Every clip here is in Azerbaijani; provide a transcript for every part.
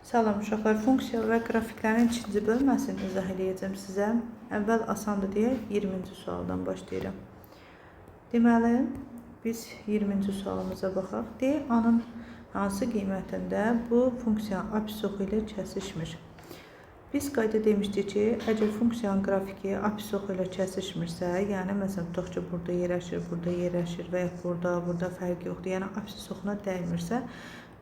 Salam uşaqlar, funksiya və qrafiklərin ikinci bölməsini izah eləyəcəm sizə. Əvvəl asandır deyə 20-ci sualdan başlayıram. Deməli, biz 20-ci sualımıza baxaq. D A-nın hansı qiymətində bu funksiya apsis oxu ilə kəsişmir? Biz qayda demişdik ki, əgər funksiyanın qrafiki apsis oxu ilə kəsişmirsə, yəni məsələn tutaq ki, burada yerləşir, burada yerləşir və ya burada, burada fərqi yoxdur, yəni apsis oxuna dəymirsə,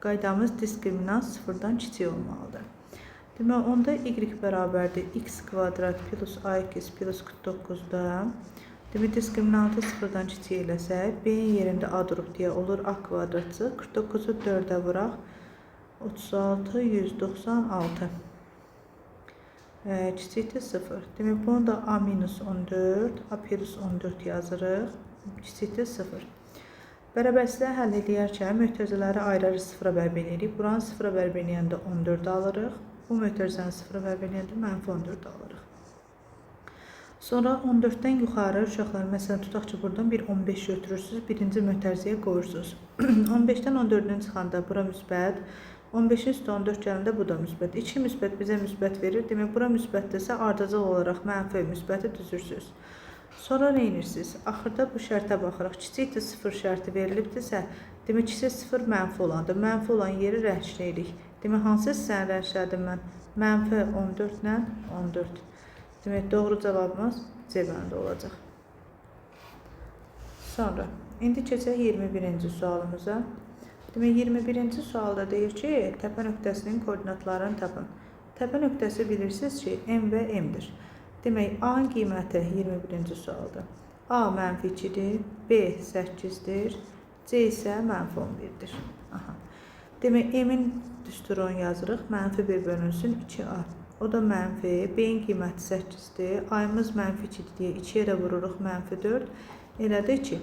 qaydamız diskriminant sıfırdan kiçik olmalıdır. Demək, onda y bərabərdir x kvadrat plus ax plus 49-da. Demək, diskriminantı sıfırdan kiçik eləsək, b-nin yerində a durub deyə olur a kvadratçı. 49-u 4-ə vuraq. 36, 196. Kiçikdir 0. Demək, bunu da a minus 14, a plus 14 yazırıq. Kiçikdir 0. Bərabərsizliyi həll eləyərkən mötərizələri ayrı-ayrı sıfıra bərabər eləyirik. Buranı sıfıra bərabər eləyəndə 14 alırıq. Bu mötərizəni sıfıra bərabər eləyəndə mənfi 14 alırıq. Sonra 14-dən yuxarı uşaqlar, məsələn tutaq ki, buradan bir 15 götürürsünüz, birinci mötərizəyə qoyursunuz. 15-dən 14-ün çıxanda bura müsbət, 15-in üstə 14 gələndə bu da müsbət. 2 müsbət bizə müsbət verir. Demək, bura müsbətdirsə, ardıcıl olaraq mənfi müsbəti düzürsünüz. Sonra nə edirsiniz? Axırda bu şərtə baxırıq. Kiçikdir 0 şərti verilibdirsə, demək kiçik 0 mənfi olandır. Mənfi olan yeri rəngləyirik. Demək, hansı hissəni rənglədim mən? Mənfi 14 ilə 14. Demək, doğru cavabımız C bəndi olacaq. Sonra, indi keçək 21-ci sualımıza. Demək, 21-ci sualda deyir ki, təpə nöqtəsinin koordinatlarını tapın. Təpə nöqtəsi bilirsiniz ki, M və M-dir. Demək, A-nın qiyməti 21-ci sualda. A mənfi 2-dir, B 8-dir, C isə mənfi 11-dir. Aha. Demək, M-in düsturunu yazırıq. Mənfi 1 bölünsün 2A. O da mənfi, B-in qiyməti 8-dir, A-mız mənfi 2-dir deyə 2-yə də vururuq mənfi 4. Elədir 2.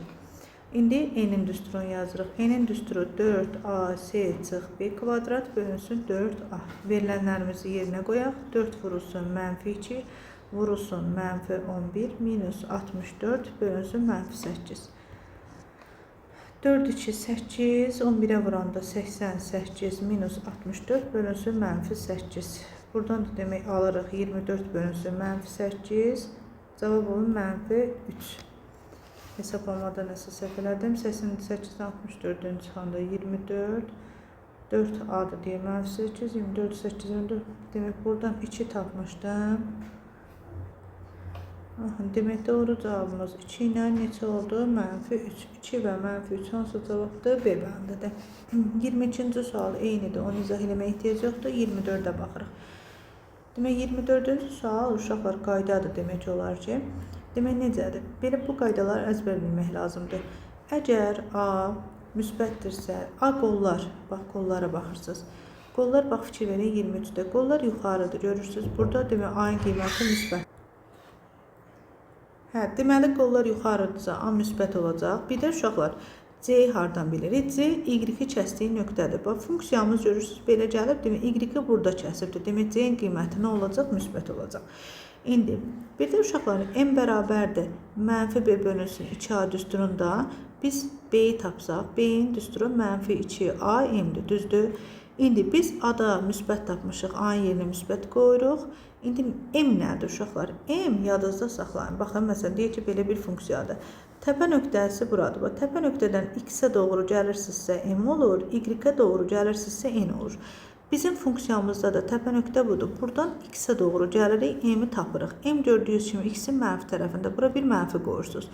İndi N-in düsturunu yazırıq. N-in düsturu 4AC çıx B kvadrat bölünsün 4A. Verilənlərimizi yerinə qoyaq. 4 vurulsun mənfi 2, vurulsun mənfi 11, minus 64 bölünsün mənfi 8. 4, 2, 8, 11-ə vuranda 88 minus 64 bölünsün mənfi 8. Buradan da demək alırıq 24 bölünsün mənfi 8. Cavab olur mənfi 3. Hesablamada nəsə səhv elədim. 88-dən 64-ün çıxanda 24, 4A-dır deyə mənfi 8, 24, 8, 24. Demək buradan 2 tapmışdım. Aha, demək doğru cavabımız 2 ilə neçə oldu? Mənfi 3. 2 və mənfi 3 hansı cavabdır? B bəndidir. 22-ci sual eynidir. Onu izah eləməyə ehtiyac yoxdur. 24-ə baxırıq. Demək 24-cü sual uşaqlar qaydadır demək olar ki. Demək necədir? Belə bu qaydaları əzbər bilmək lazımdır. Əgər A müsbətdirsə, A qollar, bax qollara baxırsınız. Qollar bax fikir verin 23-də. Qollar yuxarıdır, görürsünüz. Burada demək A-nın qiyməti müsbət. Hə, deməli qollar yuxarıdırsa A müsbət olacaq. Bir də uşaqlar C hardan bilirik? C Y-i kəsdiyi nöqtədir. Bax funksiyamız görürsünüz belə gəlib, demək Y-i burada kəsibdir. Demək C-nin qiyməti nə olacaq? Müsbət olacaq. İndi bir də uşaqlar M bərabərdir mənfi B bölünsün 2A düsturunda biz B-yi tapsaq, B-nin düsturu mənfi 2A M-dir, düzdür? İndi biz A-da müsbət tapmışıq, A-nın yerinə müsbət qoyuruq. İndi M nədir uşaqlar? M yadınızda saxlayın. Baxın, məsələn, deyək ki, belə bir funksiyadır. Təpə nöqtəsi buradır. Bax, təpə nöqtədən x-ə doğru gəlirsinizsə M olur, y-ə doğru gəlirsinizsə N olur. Bizim funksiyamızda da təpə nöqtə budur. Buradan x-ə doğru gəlirik, m-i tapırıq. M gördüyünüz kimi x-in mənfi tərəfində. Bura bir mənfi qoyursunuz.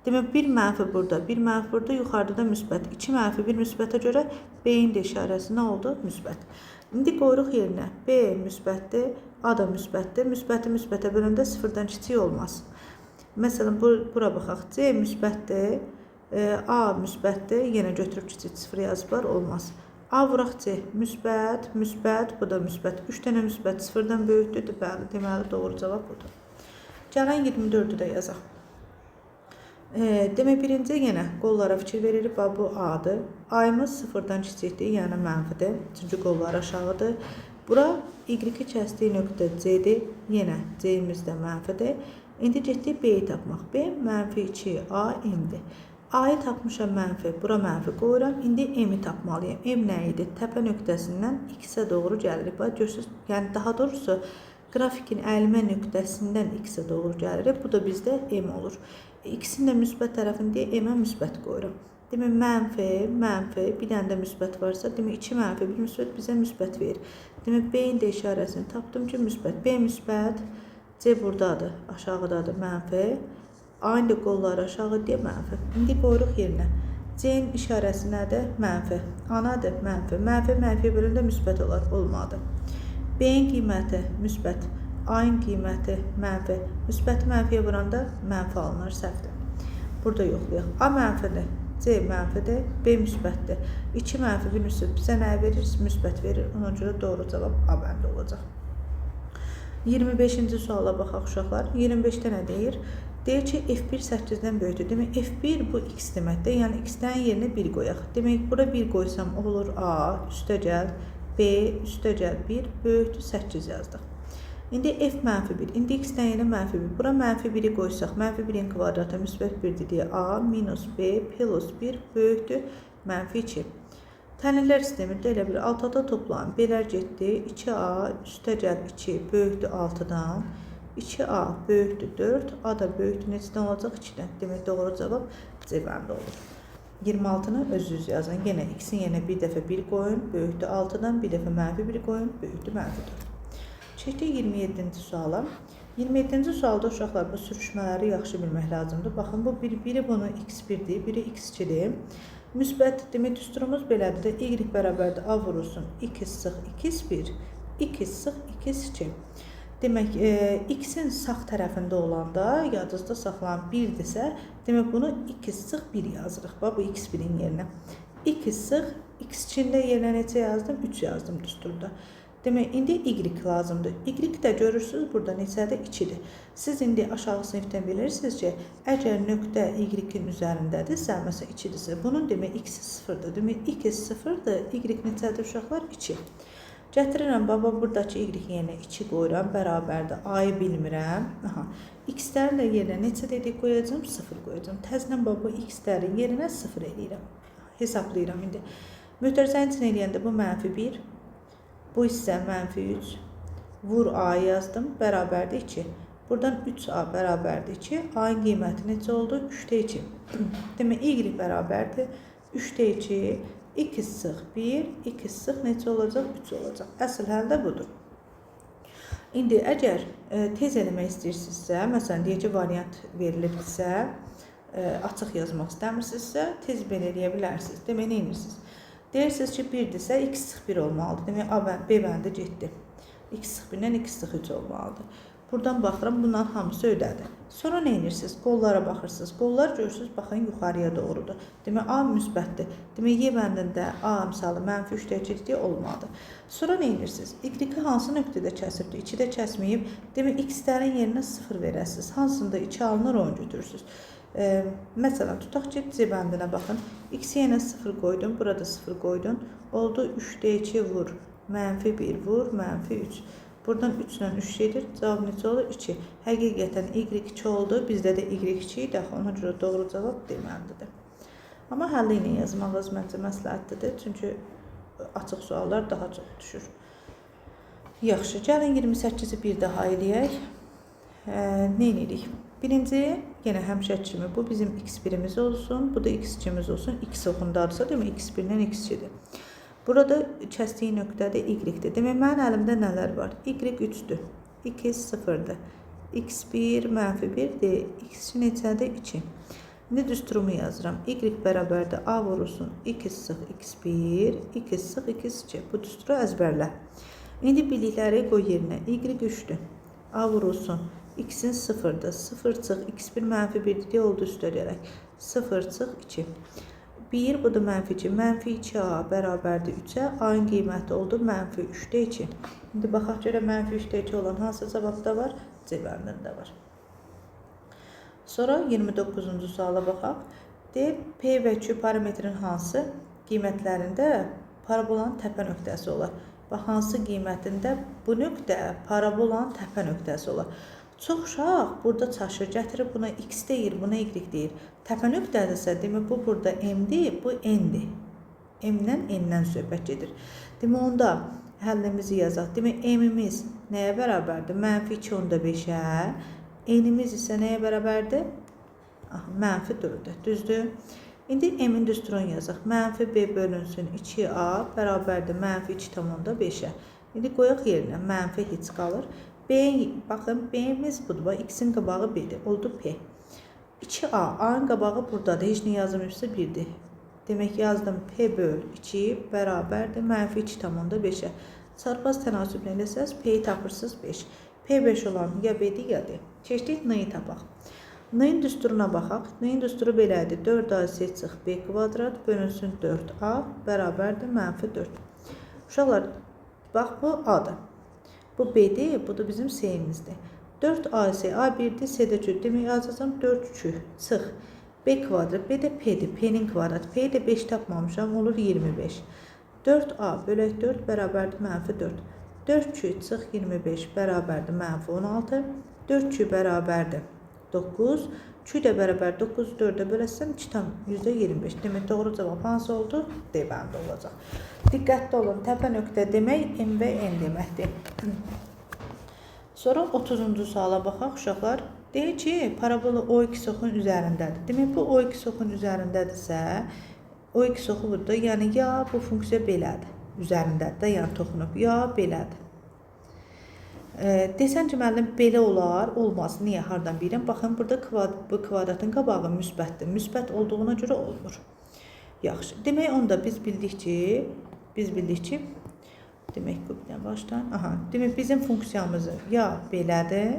Demək, bir mənfi burada, bir mənfi burada, yuxarıda da müsbət. 2 mənfi, bir müsbətə görə B-in də işarəsi nə oldu? Müsbət. İndi qoyuruq yerinə. B müsbətdir, A da müsbətdir. Müsbəti müsbətə böləndə sıfırdan kiçik olmaz. Məsələn, bura baxaq. C müsbətdir, A müsbətdir. Yenə götürüb kiçik sıfır yazıblar, olmaz. A vuraq C müsbət, müsbət, bu da müsbət. 3 dənə müsbət sıfırdan böyükdür. Bəli, deməli doğru cavab budur. Gələn 24-ü də yazaq. Demək, birinci yenə qollara fikir veririk. Bax, bu A-dır. A-mız sıfırdan kiçikdir, yəni mənfidir. Çünki qollar aşağıdır. Bura Y-i kəsdiyi nöqtə C-dir. Yenə C-imiz də mənfidir. İndi getdik B-yi tapmaq. B mənfi 2A M-dir. A-yı tapmışam mənfi, bura mənfi qoyuram. İndi M-i tapmalıyam. M nə idi? Təpə nöqtəsindən X-ə doğru gəlirik. Bax, görürsünüz, yəni daha doğrusu qrafikin əyilmə nöqtəsindən X-ə doğru gəlirik. Bu da bizdə M olur. X-in də müsbət tərəfini deyə M-ə müsbət qoyuram. Demək, mənfi, mənfi, bir dənə də müsbət varsa, demək, 2 mənfi, bir müsbət bizə müsbət verir. Demək, B-in də işarəsini tapdım ki, müsbət. B müsbət, C buradadır, aşağıdadır, mənfi. A-nın da qolları aşağı deyə mənfi. İndi qoyuruq yerinə. C-nin işarəsi nədir? Mənfi. A nədir? Mənfi. Mənfi, mənfiyə bölündə müsbət olar. Olmadı. B-in qiyməti müsbət, A-nın qiyməti mənfi. Müsbəti mənfiyə vuranda mənfi alınır, səhvdir. Burada yoxlayaq. A mənfidir, C mənfidir, B müsbətdir. 2 mənfi, 1 müsbət bizə nə verir? Müsbət verir. Ona görə doğru cavab A bəndi olacaq. 25-ci suala baxaq uşaqlar. 25-də nə deyir? Deyir ki, F1 8-dən böyükdür. Demək, F1 bu x deməkdir. Yəni, x-dən yerinə 1 qoyaq. Demək, bura 1 qoysam olur A, üstə gəl, B, üstə gəl 1, böyükdür 8 yazdıq. İndi F mənfi 1. İndi x-dən yerinə mənfi 1. Bura mənfi 1-i qoysaq, mənfi 1-in kvadratı müsbət 1-dir deyə A minus B plus 1 böyükdür mənfi 2. Tənirlər sistemində elə bir alt-alta toplayın. B-lər getdi. 2A üstə gəl 2 böyükdür 6-dan. 2A böyükdür 4. A da böyükdür neçədən olacaq? 2-dən. Demək, doğru cavab C bəndi olur. 26-nı özünüz yazın. Yenə x-in yerinə bir dəfə 1 qoyun, böyükdür 6-dan, bir dəfə mənfi 1 qoyun, böyükdür mənfi 4. Keçdik 27-ci suala. 27-ci sualda uşaqlar bu sürüşmələri yaxşı bilmək lazımdır. Baxın, bu biri bunun x1-dir, biri x2-dir. Müsbət, demək, düsturumuz belədir də, y bərabərdir a vurulsun x sıx x1, x sıx x2. Demək, x-in sağ tərəfində olanda, yadınızda saxlayan 1-dirsə, demək, bunu x sıx 1 yazırıq. Bax, bu x1-in yerinə. X sıx x2-nin də yerinə neçə yazdım? 3 yazdım düsturda. Demək, indi y lazımdır. Y də görürsünüz, burada neçədir? 2-dir. Siz indi aşağı sinifdən bilirsiniz ki, əgər nöqtə y-in üzərindədirsə, məsələn 2-dirsə, bunun demək x-i 0-dır. Demək, x 0-dır, y neçədir uşaqlar? 2. Gətirirəm, baba, buradakı y yerinə 2 qoyuram, bərabərdir. A-yı bilmirəm. Aha. X-lərin də yerinə neçə dedik qoyacağam? 0 qoyacağam. Təzdən baba, x-lərin yerinə 0 eləyirəm. Hesablayıram indi. Mötərizənin içinə eləyəndə bu mənfi 1, bu hissə mənfi 3, vur A yazdım, bərabərdir 2. Buradan 3A bərabərdir 2. A-nın qiyməti necə oldu? 3-də 2. Demək, y bərabərdir 3-də 2, x sıx 1, x sıx necə olacaq? 3 olacaq. Əsl həll də budur. İndi əgər tez eləmək istəyirsinizsə, məsələn, deyək ki, variant verilibdirsə, açıq yazmaq istəmirsinizsə, tez belə eləyə bilərsiniz. Demək, nə edirsiniz? Deyirsiniz ki, 1-dirsə, x sıx 1 olmalıdır. Demək, A, B bəndi getdi. X sıx 1-dən x sıx 3 olmalıdır. Buradan baxıram, bunların hamısı ödədir. Sonra nə edirsiniz? Qollara baxırsınız. Qollar görürsünüz, baxın, yuxarıya doğrudur. Demək, A müsbətdir. Demək, Y bəndində A misalı mənfi 3-də 2-dir olmalıdır. Sonra nə edirsiniz? Y-i hansı nöqtədə kəsibdir? 2-də kəsməyib. Demək, x-lərin yerinə 0 verəsiniz. Hansında 2 alınır, onu götürürsünüz. Məsələn, tutaq ki, C bəndinə baxın. X yerinə 0 qoydum, burada 0 qoydum. Oldu 3-də 2 vur, mənfi 1 vur, mənfi 3. Buradan 3 ilə 3 gedir. Cavab necə olur? 2. Həqiqətən y 2 oldu. Bizdə də y 2 idi. Axı, ona görə doğru cavab D bəndidir. Amma həlli ilə yazmağınız məncə məsləhətlidir. Çünki açıq suallar daha çox düşür. Yaxşı, gəlin 28-i bir daha eləyək. Nə edirik? Birinci, yenə həmişə kimi bu bizim x1-imiz olsun, bu da x2-miz olsun. X oxundadırsa, demək x1-dən x2-dir. Burada kəsdiyi nöqtədə y-dir. Demək, mənim əlimdə nələr var? Y 3-dür, x 0-dır, x1 mənfi 1-dir, x2 neçədir? 2. İndi düsturumu yazıram. Y bərabərdir A vurulsun x sıx x1, x sıx x2. Bu düsturu əzbərlə. İndi bildikləri qoy yerinə. Y 3-dür. A vurulsun. X-in 0-dır. 0 çıx x1 mənfi 1-dir deyə oldu üstə gələk. 0 çıx 2. 1, bu da mənfi 2. Mənfi 2A bərabərdir 3-ə. A-nın qiyməti oldu mənfi 3-də 2. İndi baxaq görə mənfi 3-də 2 olan hansı cavabda var? C bəndində var. Sonra 29-cu suala baxaq. D, P və Q parametrin hansı qiymətlərində parabolanın təpə nöqtəsi olar? Bax, hansı qiymətində bu nöqtə parabolanın təpə nöqtəsi olar? Çox uşaq burada çaşır, gətirib buna x deyir, buna y deyir. Təpə nöqtədirsə, demək bu burada m-dir, bu n-dir. M-dən n-dən söhbət gedir. Demək onda həllimizi yazaq. Demək m-imiz nəyə bərabərdir? Mənfi 2,5-ə. N-imiz isə nəyə bərabərdir? Aha, mənfi 4-ə. Düzdür? İndi m-in düsturunu yazaq. Mənfi b bölünsün 2a bərabərdir mənfi 2,5-ə. İndi qoyaq yerinə mənfi heç qalır. B, baxın, B-miz budur. Bax, X-in qabağı B-dir. Oldu P. 2A, A-nın qabağı buradadır. Heç nə yazılmayıbsa 1-dir. Demək yazdım P böl 2 bərabərdir mənfi 2,5-ə. Çarpaz tənasübünü eləsəz, P-yi tapırsınız 5. P5 olan ya B-dir, ya D. Keçdik N-yi tapaq. N-ın düsturuna baxaq. N-ın düsturu belədir. 4AC çıx B kvadrat bölünsün 4A bərabərdir mənfi 4. Uşaqlar, bax bu A-dır. Bu B-dir, bu da bizim C-imizdir. 4AC, A 1-dir, C də 3-dür. Demək yazacağam 4 3 çıx. B kvadrat, B də P-dir, P-nin kvadratı. P-yi də 5 tapmamışam, olur 25. 4A bölək 4 bərabərdir mənfi 4. 4 3 çıx 25 bərabərdir mənfi 16. 4 3 bərabərdir 9. 3 də bərabər 9 4-ə böləsəm 2,25. Demək doğru cavab hansı oldu? D bəndi olacaq. Diqqətli olun, təpə nöqtə demək M və N deməkdir. Sonra 30-cu suala baxaq uşaqlar. Deyir ki, parabola OX oxun üzərindədir. Demək bu OX oxun üzərindədirsə, OX oxu budur. Yəni ya bu funksiya belədir, üzərindədir də, yəni toxunub, ya belədir. Desən ki, müəllim, belə olar, olmaz. Niyə? Hardan bilirəm? Baxın, burada bu kvadratın qabağı müsbətdir. Müsbət olduğuna görə olmur. Yaxşı. Demək, onda biz bildik ki, demək, bu bir dənə başdan. Aha, demək, bizim funksiyamız ya belədir,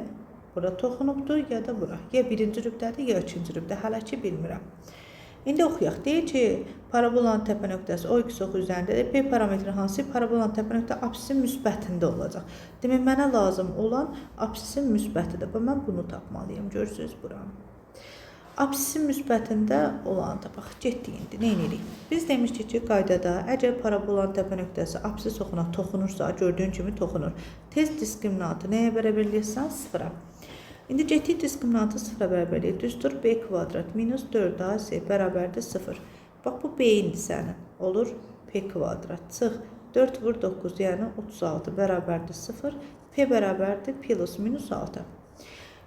bura toxunubdur, ya da bura. Ya birinci rübdədir, ya ikinci rübdə. Hələ ki, bilmirəm. İndi oxuyaq. Deyir ki, parabolanın təpə nöqtəsi OX oxu üzərindədir. B parametri hansı? Parabolanın təpə nöqtə apsisin müsbətində olacaq. Demək, mənə lazım olan apsisin müsbətidir. Və mən bunu tapmalıyam. Görürsünüz buranı. Apsisin müsbətində olanı tapaq. Getdik indi. Nə edirik? Biz demişdik ki, qaydada əgər parabolanın təpə nöqtəsi apsis oxuna toxunursa, gördüyün kimi toxunur. Tez diskriminantı nəyə bərabər eləyirsən? 0-a. İndi getdik diskriminantı 0-a bərabər eləyir. Düstur B kvadrat minus 4AC bərabərdir 0. Bax, bu B-indir sənin. Olur P kvadrat. Çıx 4 vur 9, yəni 36 bərabərdir 0. P bərabərdir plus minus 6.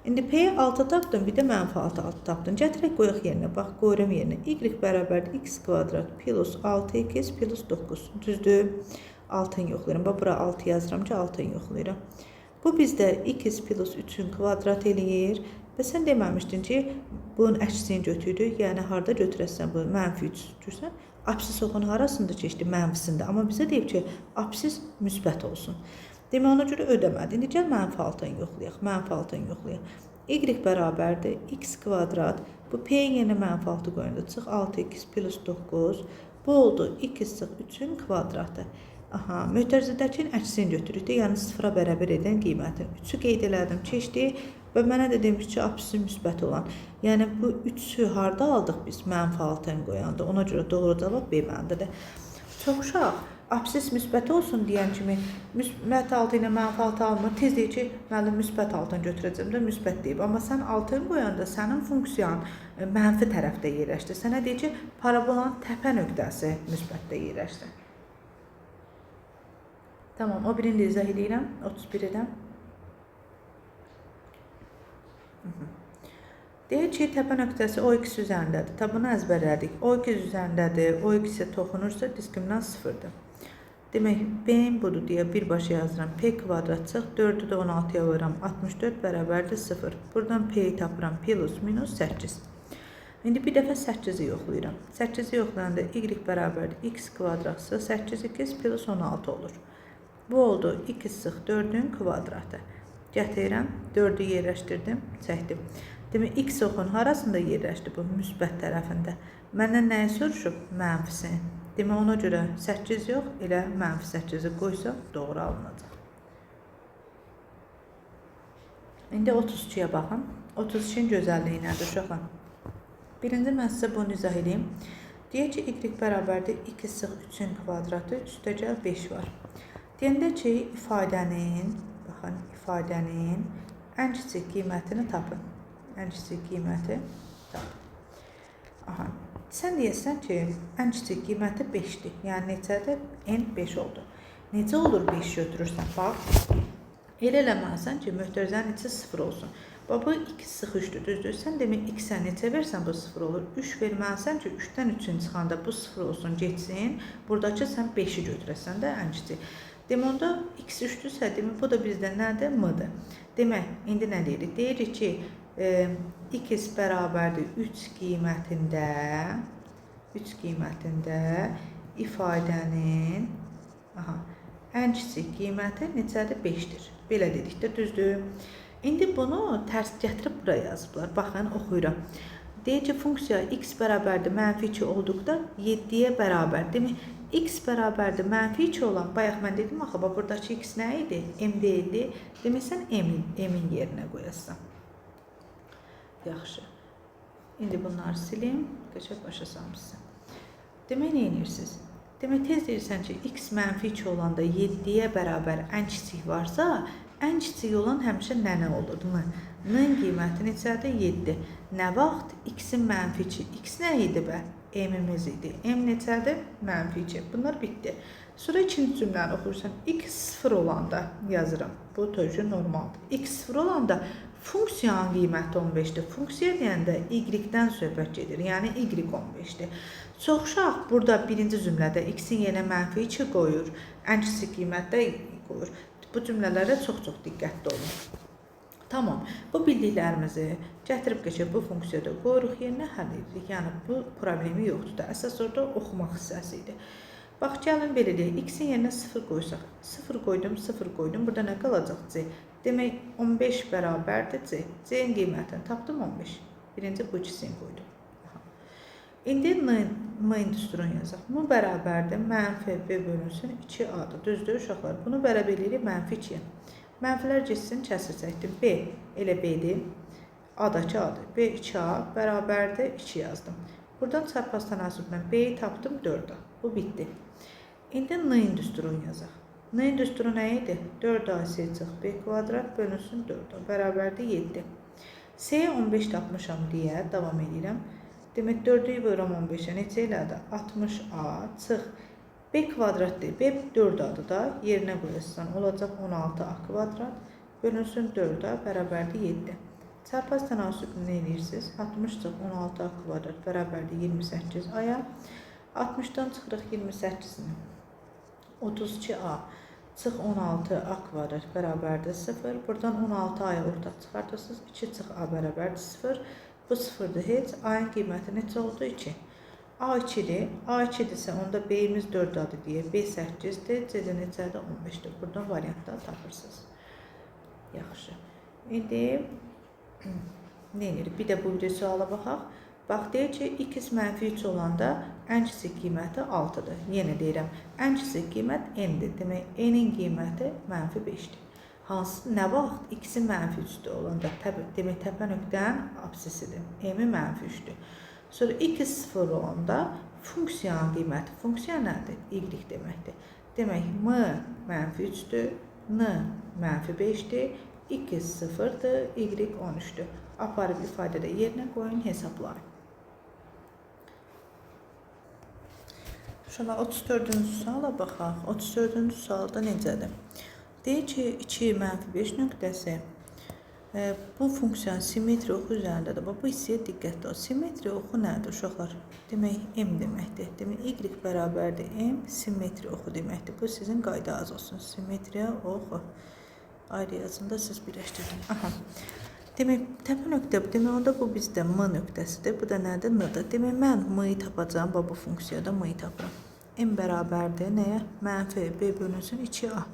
İndi P-yi 6 tapdım, bir də mənfi 6 tapdım. Gətirək qoyaq yerinə. Bax, qoyuram yerinə. Y bərabərdir x kvadrat plus 6x plus 9. Düzdür? 6-ını yoxlayıram. Bax, bura 6 yazıram ki, 6-ını yoxlayıram. Bu bizdə x plus 3-ün kvadrat eləyir. Və sən deməmişdin ki, bunun əksini götürdük. Yəni, harada götürəsən bunu? Mənfi 3 götürsən. Apsis oxunun harasında keçdi? Mənfisində. Amma bizə deyib ki, apsis müsbət olsun. Demək, ona görə ödəmədi. İndi gəl mənfi 6-nı yoxlayaq. Mənfi 6-nı yoxlayaq. Y bərabərdir x kvadrat. Bu P-nin yerinə mənfi 6 qoyanda çıx 6x plus 9. Bu oldu x çıx 3-ün kvadratı. Aha, mötərizədəkinin əksini götürürük də, yəni 0-a bərabər edən qiymətin. 3-ü qeyd elədim, keçdi və mənə də demiş ki, apsisi müsbət olan. Yəni, bu 3-ü harda aldıq biz? Mənfi 6-nı qoyanda. Ona görə doğru cavab B bəndədir. Çox uşaq, apsis müsbət olsun deyən kimi müsbət 6 ilə mənfi 6 almır. Tez deyir ki, müəllim müsbət 6-nı götürəcəm də müsbət deyib. Amma sən 6-nı qoyanda sənin funksiyan mənfi tərəfdə yerləşdi. Sənə deyir ki, parabolanın təpə nöqtəsi müsbətdə yerləşdi. Tamam, o birini də izah edirəm. 31-də. Deyir ki, təpə nöqtəsi OX üzərindədir. Ta bunu əzbərlədik. OX üzərindədir. OX-ə toxunursa, diskriminant 0-dır. Demək, B-in budur deyə birbaşa yazıram. P kvadrat çıx, 4-ü də 16-ya vururam. 64 bərabərdir 0. Buradan P-yi tapıram. Plus minus 8. İndi bir dəfə 8-i yoxlayıram. 8-i yoxlayanda Y bərabərdir x kvadrat 8x plus 16 olur. Bu oldu x çıx 4-ün kvadratı. Gətirirəm, 4-ü yerləşdirdim, çəkdim. Demək, x oxun harasında yerləşdi bu? Müsbət tərəfində. Məndən nəyi soruşub? Mənfisini. Demək, ona görə 8 yox, elə mənfi 8-i qoysam doğru alınacaq. İndi 32-yə baxın. 32-nin gözəlliyi nədir uşaqlar? Birinci mən sizə bunu izah edeyim. Deyək ki, y bərabərdir x çıx 3-ün kvadratı, üstəgəl 5 var. Deyəndə ki, ifadənin, baxın, ifadənin Ən kiçik qiymətini tapın. Ən kiçik qiyməti tapın. Aha. Sən deyəsən ki, ən kiçik qiyməti 5-dir. Yəni neçədir? N 5 oldu. Necə olur 5 götürürsən? Bax, elə eləməlisən ki, mötərizənin içi 0 olsun. Bax, bu 2 sıx 3-dür, düzdür? Sən demək x-ə neçə versən bu 0 olur? 3 verməlisən ki, 3-dən 3-ün çıxanda bu 0 olsun, getsin. Buradakı sən 5-i götürəsən də ən kiçik. Demək, onda x 3-dürsə, demək, bu da bizdə nədir? M-dır. Demək, indi nə deyirik? Deyirik ki, x bərabərdir 3 qiymətində 3 qiymətində ifadənin aha, ən kiçik qiyməti neçədir? 5-dir. Belə dedik də, düzdür? İndi bunu tərs gətirib buraya yazıblar. Baxın, oxuyuram. Deyir ki, funksiya x bərabərdir mənfi 2 olduqda 7-yə bərabər. Demək, x bərabərdir mənfi 2 olan, bayaq mən dedim axı, bax, buradakı x nə idi? M deyildi. Demək, sən m-in yerinə qoyasan. Yaxşı. İndi bunları silim. Qəşəng başa salmışsın. Demək, nə edirsiniz? Demək, tez deyirsən ki, x mənfi 2 olanda 7-yə bərabər ən kiçik varsa, ən kiçik olan həmişə nə olur? N. N-in qiyməti neçədir? 7. Nə vaxt? X-in mənfi 2. X nə idi bə? M-imiz idi. M neçədir? Mənfi 2. Bunlar bitdi. Sonra ikinci cümləni oxuyursan. X 0 olanda yazıram. Bu tövşü normaldır. X 0 olanda funksiyanın qiyməti 15-dir. Funksiya deyəndə y-dən söhbət gedir. Yəni y 15-dir. Çox uşaq burada birinci cümlədə x-in yerinə mənfi 2 qoyur. Ən kiçik qiymətdə qoyur. Bu cümlələrə çox-çox diqqətli olun. Tamam. Bu bildiklərimizi gətirib keçib bu funksiyada qoyuruq yerinə, həll edirik. Yəni bu problemi yoxdur da. Əsas orada oxumaq hissəsi idi. Bax, gəlin belə deyək. X-in yerinə 0 qoysaq. 0 qoydum, 0 qoydum. Burada nə qalacaq? C. Demək, 15 bərabərdir C. C-in qiymətini tapdım 15. Birinci bu ikisini qoydum. Aha. İndi M-in düsturunu yazaq. M bərabərdir mənfi B bölünsün 2A-dır. Düzdür, uşaqlar? Bunu bərabər eləyirik mənfi 2-yə. Mənfilər getsin, kəsir çəkdim. B elə B-dir. A-dakı A-dır. B 2A bərabərdir 2 yazdım. Buradan çarpaz tənasüblə B-yi tapdım 4A. Bu bitdi. İndi N-in düsturunu yazaq. N-in düsturu nə idi? 4AC çıx B kvadrat bölünsün 4A bərabərdir 7. C-yə 15 tapmışam deyə davam edirəm. Demək, 4-ü vururam 15-ə. Neçə elədi? 60A çıx B kvadrat deyil. B 4A-dır da. Yerinə qoyasan. Olacaq 16A kvadrat bölünsün 4A bərabərdir 7. Çarpaz tənasübünü nə edirsiniz? 60 çıx 16A kvadrat bərabərdir 28A-ya. 60-dan çıxırıq 28-ini. 32A çıx 16A kvadrat bərabərdir 0. Buradan 16A-ya ortaq çıxartırsınız. 2 çıx A bərabərdir 0. Bu 0-dır heç. A-ın qiyməti neçə oldu? 2. A 2-dir. A 2-dirsə onda B-imiz 4A-dır deyə. B 8-dir. C-də neçədir? 15-dir. Buradan variantda tapırsınız. Yaxşı. İndi nə edirik? Bir də bu bir suala baxaq. Bax, deyir ki, x mənfi 3 olanda ən kiçik qiyməti 6-dır. Yenə deyirəm, ən kiçik qiymət n-dir. Demək, n-in qiyməti mənfi 5-dir. Hansı, nə vaxt x-in mənfi 3-dür olanda, demək, təpə nöqtənin absisidir. M-i mənfi 3-dür. Sonra x 0 olanda funksiyanın qiyməti, funksiya nədir? Y deməkdir. Demək, m mənfi 3-dür, n mənfi 5-dir, x 0-dır, y 13-dür. Aparıb ifadədə yerinə qoyun, hesablayın. Uşaqlar, 34-cü suala baxaq. 34-cü sualda necədir? Deyir ki, 2 mənfi 5 nöqtəsi bu funksiyanın simmetri oxu üzərindədir. Bax, bu hissəyə diqqətli ol. Simmetri oxu nədir, uşaqlar? Demək, M deməkdir. Demək, Y bərabərdir M, simmetri oxu deməkdir. Bu sizin qaydanız olsun. Simmetriya oxu. Ayrı yazın da siz birləşdirin. Aha. Demək, təpə nöqtə, demək, onda bu bizdə M nöqtəsidir. Bu da nədir? N-dır. Demək, mən M-i tapacağam. Bax, bu funksiyada M-i tapıram. M bərabərdir nəyə? Mənfi B bölünsün 2A.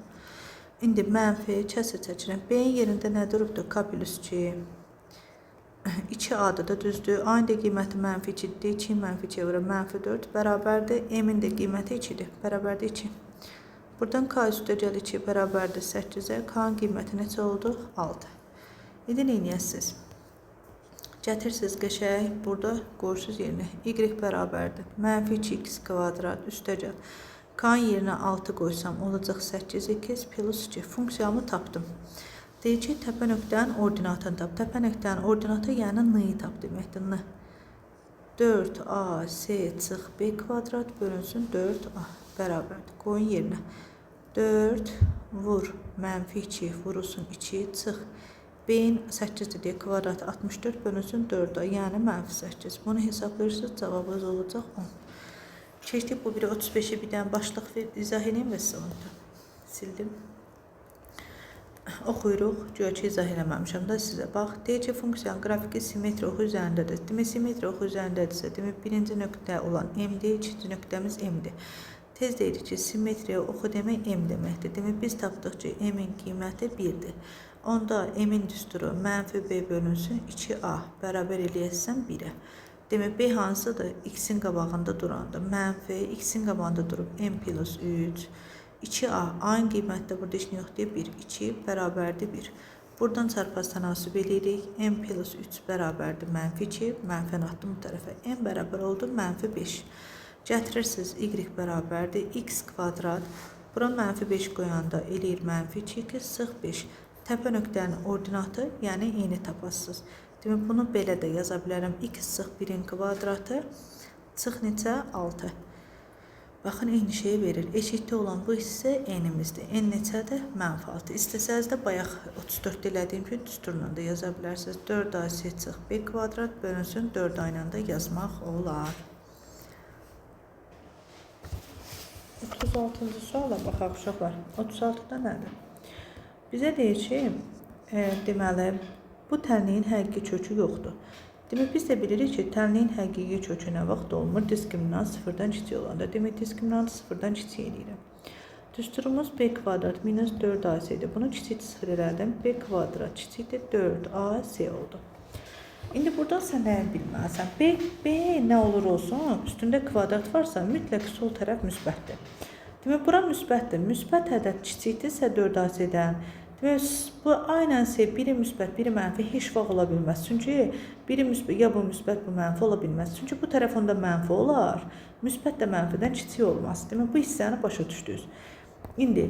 İndi mənfi kəsir çəkirəm. B-in yerində nə durubdur? K plus 2. 2A-dır da, düzdür. A-ın da qiyməti mənfi 2-dir. 2 mənfi 2-yə vururam. Mənfi 4 bərabərdir. M-in də qiyməti 2-dir. Bərabərdir 2. Buradan K üstə gəl 2 bərabərdir 8-ə. K-ın qiyməti neçə oldu? 6. İndi nə eləyəsiniz? Gətirsiniz qəşəng, burada qoyursunuz yerinə. Y bərabərdir. Mənfi 2x kvadrat üstə gəl. K-ın yerinə 6 qoysam olacaq 8x plus 2. Funksiyamı tapdım. Deyir ki, təpə nöqtənin ordinatını tap. Təpə nöqtənin ordinatı, yəni N-i tap deməkdir. N. 4AC çıx B kvadrat bölünsün 4A bərabərdir. Qoyun yerinə. 4 vur mənfi 2 vurulsun 2 çıx. B-in 8-dir deyə kvadratı 64 bölünsün 4A, yəni mənfi 8. Bunu hesablayırsınız, cavabınız olacaq 10. Keçdik bu biri 35-i bir dənə başlıq ver, izah edeyim və sizə onu sildim. Oxuyuruq, güya ki izah eləməmişəm də sizə. Bax, deyir ki, funksiyanın qrafiki simmetri oxu üzərindədir. Demək, simmetri oxu üzərindədirsə, demək, birinci nöqtə olan M-dir, ikinci nöqtəmiz M-dir. Tez deyirik ki, simmetriya oxu demək M deməkdir. Demək, biz tapdıq ki, M-in qiyməti 1-dir. Onda M-in düsturu mənfi B bölünsün 2A bərabər eləyəsən 1-ə. Demək, B hansıdır? X-in qabağında duranda. Mənfi X-in qabağında durub M plus 3. 2A, A-ın qiymətdə burada heç nə yox deyə 1. 2 bərabərdir 1. Buradan çarpaz tənasüb eləyirik. M plus 3 bərabərdir mənfi 2. Mənfini atdım bu tərəfə. M bərabər oldu mənfi 5. Gətirirsiniz Y bərabərdir x kvadrat. Bura mənfi 5 qoyanda eləyir mənfi 2x sıx 5. Təpə nöqtənin ordinatı, yəni eyni tapasınız. Demək, bunu belə də yaza bilərəm. X sıx 1-in kvadratı çıx neçə? 6. Baxın, eyni şeyi verir. Eşitli olan bu hissə n-imizdir. N neçədir? Mənfi 6. İstəsəniz də bayaq 34 elədiyim kimi düsturla da yaza bilərsiniz. 4AC çıx B kvadrat bölünsün 4A ilə də yazmaq olar. 36-cı suala baxaq uşaqlar. 36-da nədir? Bizə deyir ki, deməli, bu tənliyin həqiqi kökü yoxdur. Demək, biz də bilirik ki, tənliyin həqiqi kökü nə vaxt olmur? Diskriminant sıfırdan kiçik olanda. Demək, diskriminantı sıfırdan kiçik eləyirəm. Düsturumuz B kvadrat minus 4AC-dir. Bunu kiçik sıfır elədim. B kvadrat kiçikdir 4AC oldu. İndi buradan sən nəyi bilməlisən? B nə olur olsun, üstündə kvadrat varsa mütləq sol tərəf müsbətdir. Demək, bura müsbətdir. Müsbət ədəd kiçikdirsə 4AC-dən. Demək, bu aynən C biri müsbət, biri mənfi heç vaxt ola bilməz. Çünki biri müsbət, ya bu müsbət, bu mənfi ola bilməz. Çünki bu tərəf onda mənfi olar. Müsbət də mənfidən kiçik olmaz. Demək, bu hissəni başa düşdünüz. İndi,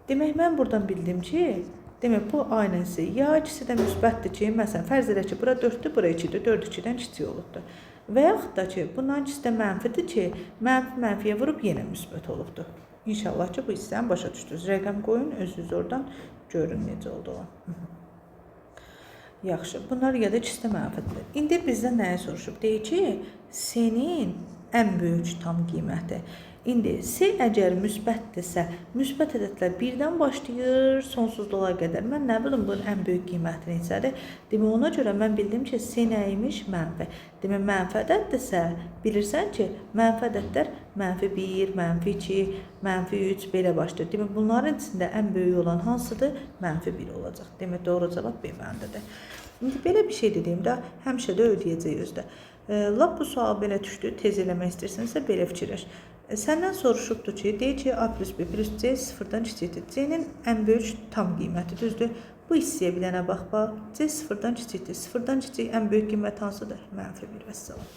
demək, mən buradan bildim ki, demək, bu aynən C ya ikisi də müsbətdir ki, məsələn, fərz edək ki, bura 4-dür, bura 2-dir, 4 2-dən kiçik olubdur. Və yaxud da ki, bunların ikisi də mənfidir ki, mənfi mənfiyə vurub yenə müsbət olubdur. İnşallah ki, bu hissəni başa düşdünüz. Rəqəm qoyun, özünüz oradan görün necə olduğunu. Yaxşı, bunlar ya da ikisi də mənfidir. İndi bizdən nəyə soruşub? Deyir ki, C-nin ən böyük tam qiyməti. İndi C əgər müsbətdirsə, müsbət ədədlər birdən başlayır sonsuzluğa qədər. Mən nə bilim bunun ən böyük qiyməti neçədir? Demək, ona görə mən bildim ki, C nə imiş? Mənfi. Demək, mənfi ədəddirsə, bilirsən ki, mənfi ədədlər mənfi 1, mənfi 2, mənfi 3 belə başlayır. Demək, bunların içində ən böyük olan hansıdır? Mənfi 1 olacaq. Demək, doğru cavab B bəndidir. İndi belə bir şey dediyimdə həmişə də ödəyəcək özdə. Lap bu sual belə düşdü, tez eləmək istəyirsinizsə belə fikirləş. Səndən soruşubdur ki, deyir ki, A plus B plus C sıfırdan kiçikdir. C-nin ən böyük tam qiyməti, düzdür? Bu hissəyə bir dənə bax, bax. C sıfırdan kiçikdir. Sıfırdan kiçik ən böyük qiymət hansıdır? Mənfi 1 vəssalam.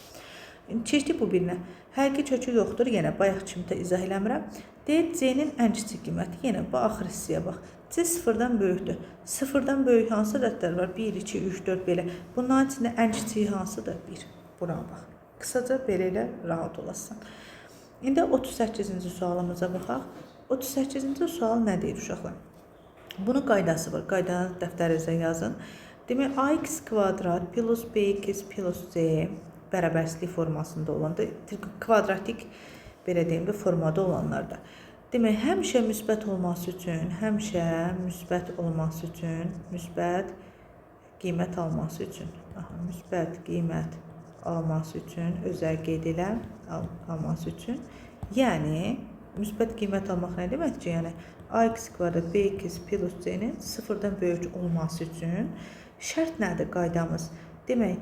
Keçdik bu birinə. Həqiqi kökü yoxdur. Yenə bayaq kimi də izah eləmirəm. Deyir, C-nin ən kiçik qiyməti. Yenə bu axır hissəyə bax. C sıfırdan böyükdür. Sıfırdan böyük hansı ədədlər var? 1, 2, 3, 4 belə. Bunların içində ən kiçiyi hansıdır? 1. Buna bax. Qısaca belə elə rahat olasan. İndi 38-ci sualımıza baxaq. 38-ci sual nə deyir uşaqlar? Bunun qaydası var. Qaydanı dəftərinizə yazın. Demək, ax kvadrat plus bx plus c bərabərsizlik formasında olanda, kvadratik belə deyim də formada olanlarda. Demək, həmişə müsbət olması üçün, həmişə müsbət olması üçün, müsbət qiymət alması üçün, aha, müsbət qiymət alması üçün, özəl qeyd elə, alması üçün. Yəni, müsbət qiymət almaq nə deməkdir ki? Yəni, ax kvadrat bx plus c-nin sıfırdan böyük olması üçün şərt nədir qaydamız? Demək,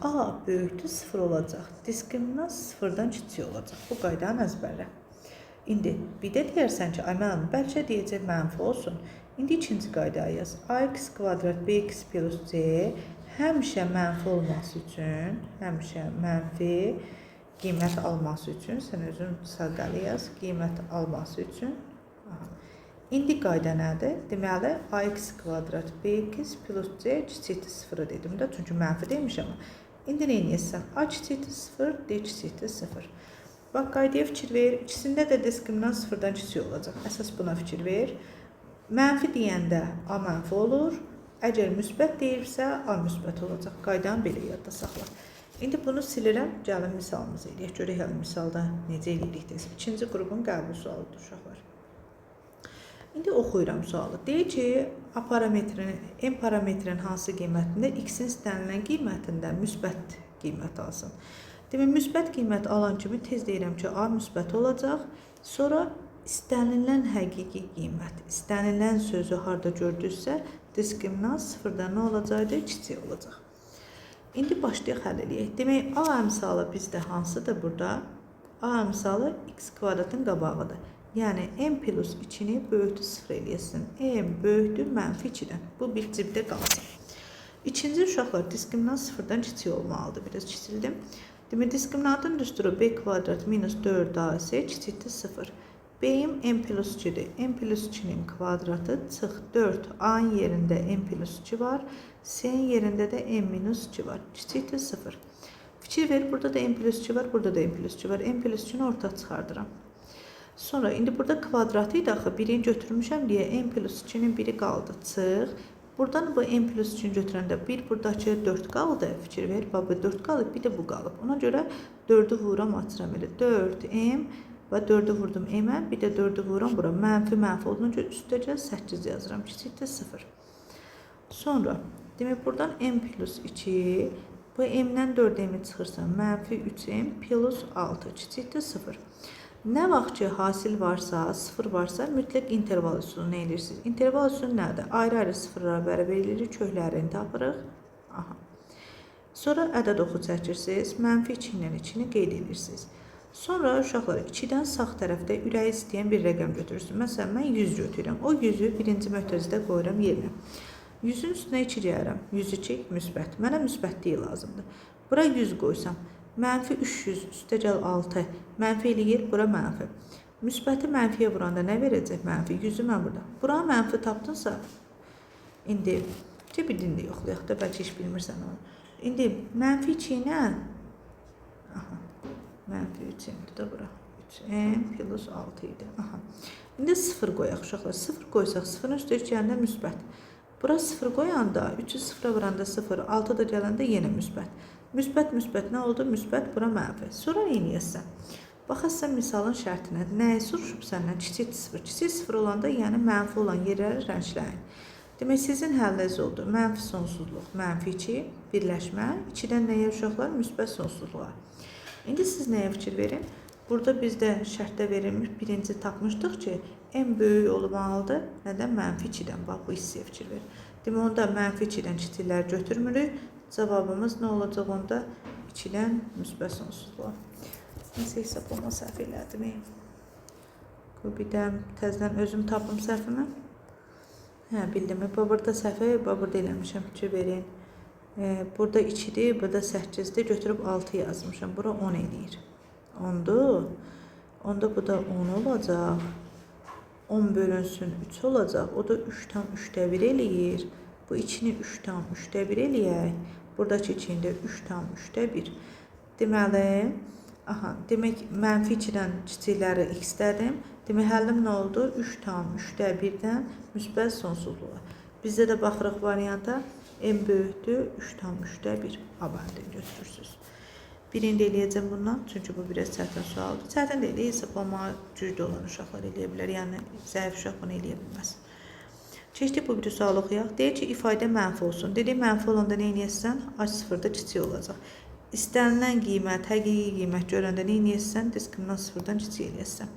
a böyükdür 0 olacaq. Diskriminant sıfırdan kiçik olacaq. Bu qaydanı əzbərlə. İndi bir də deyərsən ki, ay müəllim, bəlkə deyəcək mənfi olsun. İndi ikinci qaydayı yaz. Ax kvadrat bx plus c həmişə mənfi olması üçün, həmişə mənfi qiymət alması üçün, sən özün sadəli yaz, qiymət alması üçün. Aha. İndi qayda nədir? Deməli, ax kvadrat bx plus c kiçikdir 0 dedim də, çünki mənfi demişəm. İndi nə eləyəsən? A kiçikdir 0, d kiçikdir 0. Bax, qaydaya fikir ver. İkisində də diskriminant 0-dan kiçik olacaq. Əsas buna fikir ver. Mənfi deyəndə a mənfi olur. Əgər müsbət deyirsə, a müsbət olacaq. Qaydanı belə yadda saxla. İndi bunu silirəm. Gəlin misalımızı eləyək. Görək hələ misalda necə eləyirik desin. İkinci qrupun qəbul sualıdır uşaqlar. İndi oxuyuram sualı. Deyir ki, A parametrinin, M parametrinin hansı qiymətində x-in istənilən qiymətində müsbət qiymət alsın. Demək, müsbət qiymət alan kimi tez deyirəm ki, A müsbət olacaq. Sonra istənilən həqiqi qiymət, istənilən sözü harda gördünüzsə, diskriminant sıfırdan nə olacaqdır? Kiçik olacaq. İndi başlayaq həll eləyək. Demək, A əmsalı bizdə hansıdır burada? A əmsalı x kvadratın qabağıdır. Yəni, m plus 2-ni böyükdür 0 eləyəsin. M böyükdür mənfi 2-dən. Bu bir cibdə qalsın. İkinci uşaqlar, diskriminant sıfırdan kiçik olmalıdır. Biraz kiçildim. Demək, diskriminantın düsturu b kvadrat minus 4ac kiçikdir 0. B-im m plus 2-dir. M plus 2-nin kvadratı çıx 4. A-nın yerində m plus 2 var. C-nin yerində də m minus 2 var. Kiçikdir 0. Fikir ver, burada da m plus 2 var, burada da m plus 2 var. M plus 2-ni ortaq çıxardıram. Sonra indi burada kvadratı idi axı, birini götürmüşəm deyə m plus 2-nin biri qaldı. Çıx. Buradan bu m plus 2-ni götürəndə bir buradakı 4 qaldı. Fikir ver, bax bu 4 qalıb, bir də bu qalıb. Ona görə 4-ü vururam, açıram elə. 4m və 4-ü vurdum m-ə, bir də 4-ü vururam bura. Mənfi mənfi olduğuna görə üstəcə 8 yazıram. Kiçikdir 0. Sonra, demək buradan m plus 2, bu m-dən 4m-i çıxırsa, mənfi 3m plus 6, kiçikdir 0. Nə vaxt ki, hasil varsa, 0 varsa, mütləq interval üsulunu nə edirsiniz? İnterval üsulu nədir? Ayrı-ayrı sıfırlara bərabər eləyirik, köklərini tapırıq. Aha. Sonra ədəd oxu çəkirsiniz, mənfi 2 ilə 2-ni qeyd edirsiniz. Sonra uşaqlar 2-dən sağ tərəfdə ürəyi istəyən bir rəqəm götürürsünüz. Məsələn, mən 100 götürürəm. O 100-ü birinci mötərizdə qoyuram yerinə. 100-ün üstünə 2 gəlirəm. 102 müsbət. Mənə müsbətliyi lazımdır. Bura 100 qoysam, mənfi 300 üstəgəl 6 mənfi eləyir, bura mənfi. Müsbəti mənfiyə vuranda nə verəcək? Mənfi. 100-ü mən burada. Bura mənfi tapdınsa, indi bir dini də yoxlayaq da, bəlkə heç bilmirsən onu. İndi mənfi 2 ilə, aha, mənfi 3-dir də bura. 3m plus 6 idi. Aha. İndi 0 qoyaq uşaqlar. 0 qoysaq, 0-ın üstə 3 gələndə müsbət. Bura 0 qoyanda, 3-ü 0-a vuranda 0, 6 da gələndə yenə müsbət. Müsbət, müsbət nə oldu? Müsbət, bura mənfi. Sonra nə eləyəsən? Baxarsan misalın şərtinə. Nəyi soruşub səndən? Kiçik 0. Kiçik 0 olanda, yəni mənfi olan yerləri rəngləyin. Demək, sizin həlliniz oldu. Mənfi sonsuzluq, mənfi 2, birləşmə. 2-dən nəyə uşaqlar? Müsbət sonsuzluğa. İndi siz nəyə fikir verin? Burada bizdə şərtdə verilmiş birinci tapmışdıq ki, m böyük olmalıdır. Nədən? Mənfi 2-dən. Bax, bu hissəyə fikir verin. Demək, onda mənfi 2-dən kiçikləri götürmürük. Cavabımız nə olacaq onda? 2-dən müsbət sonsuzluğa. Nəsə hesablama səhv elədim. Qoy bir də təzədən özüm tapım səhvimi. Hə, bildim. Burada səhvi, burada eləmişəm. Fikir verin. Burada 2-dir, burada 8-dir. Götürüb 6 yazmışam. Bura 10 eləyir. 10-dur. Onda bu da 10 olacaq. 10 bölünsün 3 olacaq. O da 3,3 eləyir. Bu 2-ni 3,3 eləyək. Buradakı 2-ni də 3,3. Deməli, aha, demək mənfi 2-dən kiçikləri x-dədim. Demək, həllim nə oldu? 3,3-dən müsbət sonsuzluğa. Bizdə də baxırıq varianta. M böyükdür 3,3. A variantını götürürsünüz. Birini də eləyəcəm bundan, çünki bu biraz çətin sualdır. Çətin deyil, hesablamağa güclü olan uşaqlar eləyə bilər. Yəni, zəif uşaq bunu eləyə bilməz. Keçdik bu bir sual oxuyaq. Deyir ki, ifadə mənfi olsun. Dedik, mənfi olanda nə eləyəsən? A sıfırda kiçik olacaq. İstənilən qiymət, həqiqi qiymət görəndə nə eləyəsən? Diskriminant sıfırdan kiçik eləyəsən.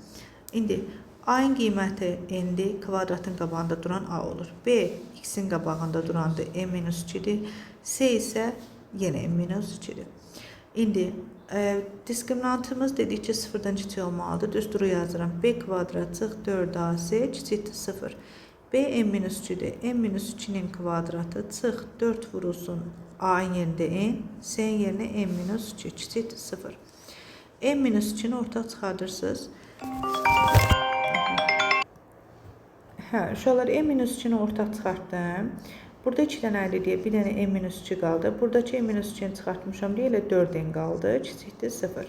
İndi A-ın qiyməti n-dir, kvadratın qabağında duran A olur. B, x-in qabağında durandır, m minus 2-dir. C isə yenə m minus 2-dir. İndi diskriminantımız dedik ki, sıfırdan kiçik olmalıdır. Düsturu yazıram. B kvadrat çıx 4AC kiçikdir 0. B m minus 2-dir. M minus 2-nin kvadratı çıx 4 vurulsun A-ın yerində n, C-nin yerinə m minus 2 kiçikdir 0. M minus 2-ni ortaq çıxardırsınız. Hə, Hə, uşaqlar, n minus 2-ni ortaq çıxartdım. Burada 2 dənə əldə deyə bir dənə n minus 2 qaldı. Buradakı n minus 2-ni çıxartmışam deyə elə 4n qaldı. Kiçikdir 0.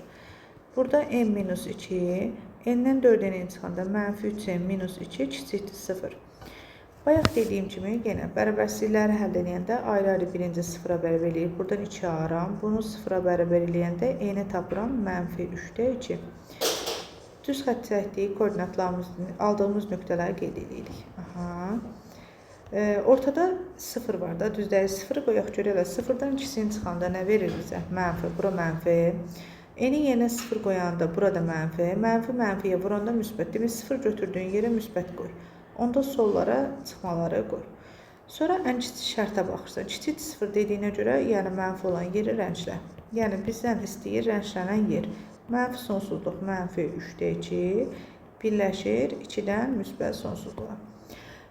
Burada n minus 2, n-dən 4n çıxanda mənfi 3n minus 2 kiçikdir 0. Bayaq dediyim kimi yenə bərabərsizlikləri həll edəndə ayrı-ayrı birinci sıfıra bərabər eləyir. Buradan 2 aram. Bunu sıfıra bərabər eləyəndə n-i tapıram mənfi 3-də 2. Düz xətt çəkdiyi koordinatlarımızın aldığımız nöqtələri qeyd edirik. Aha. Ortada 0 var da, düzdür. 0-ı qoyaq görək. 0-dan ikisini çıxanda nə verir bizə? Mənfi. Bura mənfi. N-in yerinə 0 qoyanda burada mənfi. Mənfi mənfiyə vuranda müsbət. Demək 0 götürdüyün yerə müsbət qoy. Onda sollara çıxmaları qoy. Sonra ən kiçik şərtə baxırsan. Kiçik 0 dediyinə görə, yəni mənfi olan yeri rənglə. Yəni bizdən istəyir rənglənən yer. Mənfi sonsuzluq mənfi 3-də 2 birləşir 2-dən müsbət sonsuzluğa.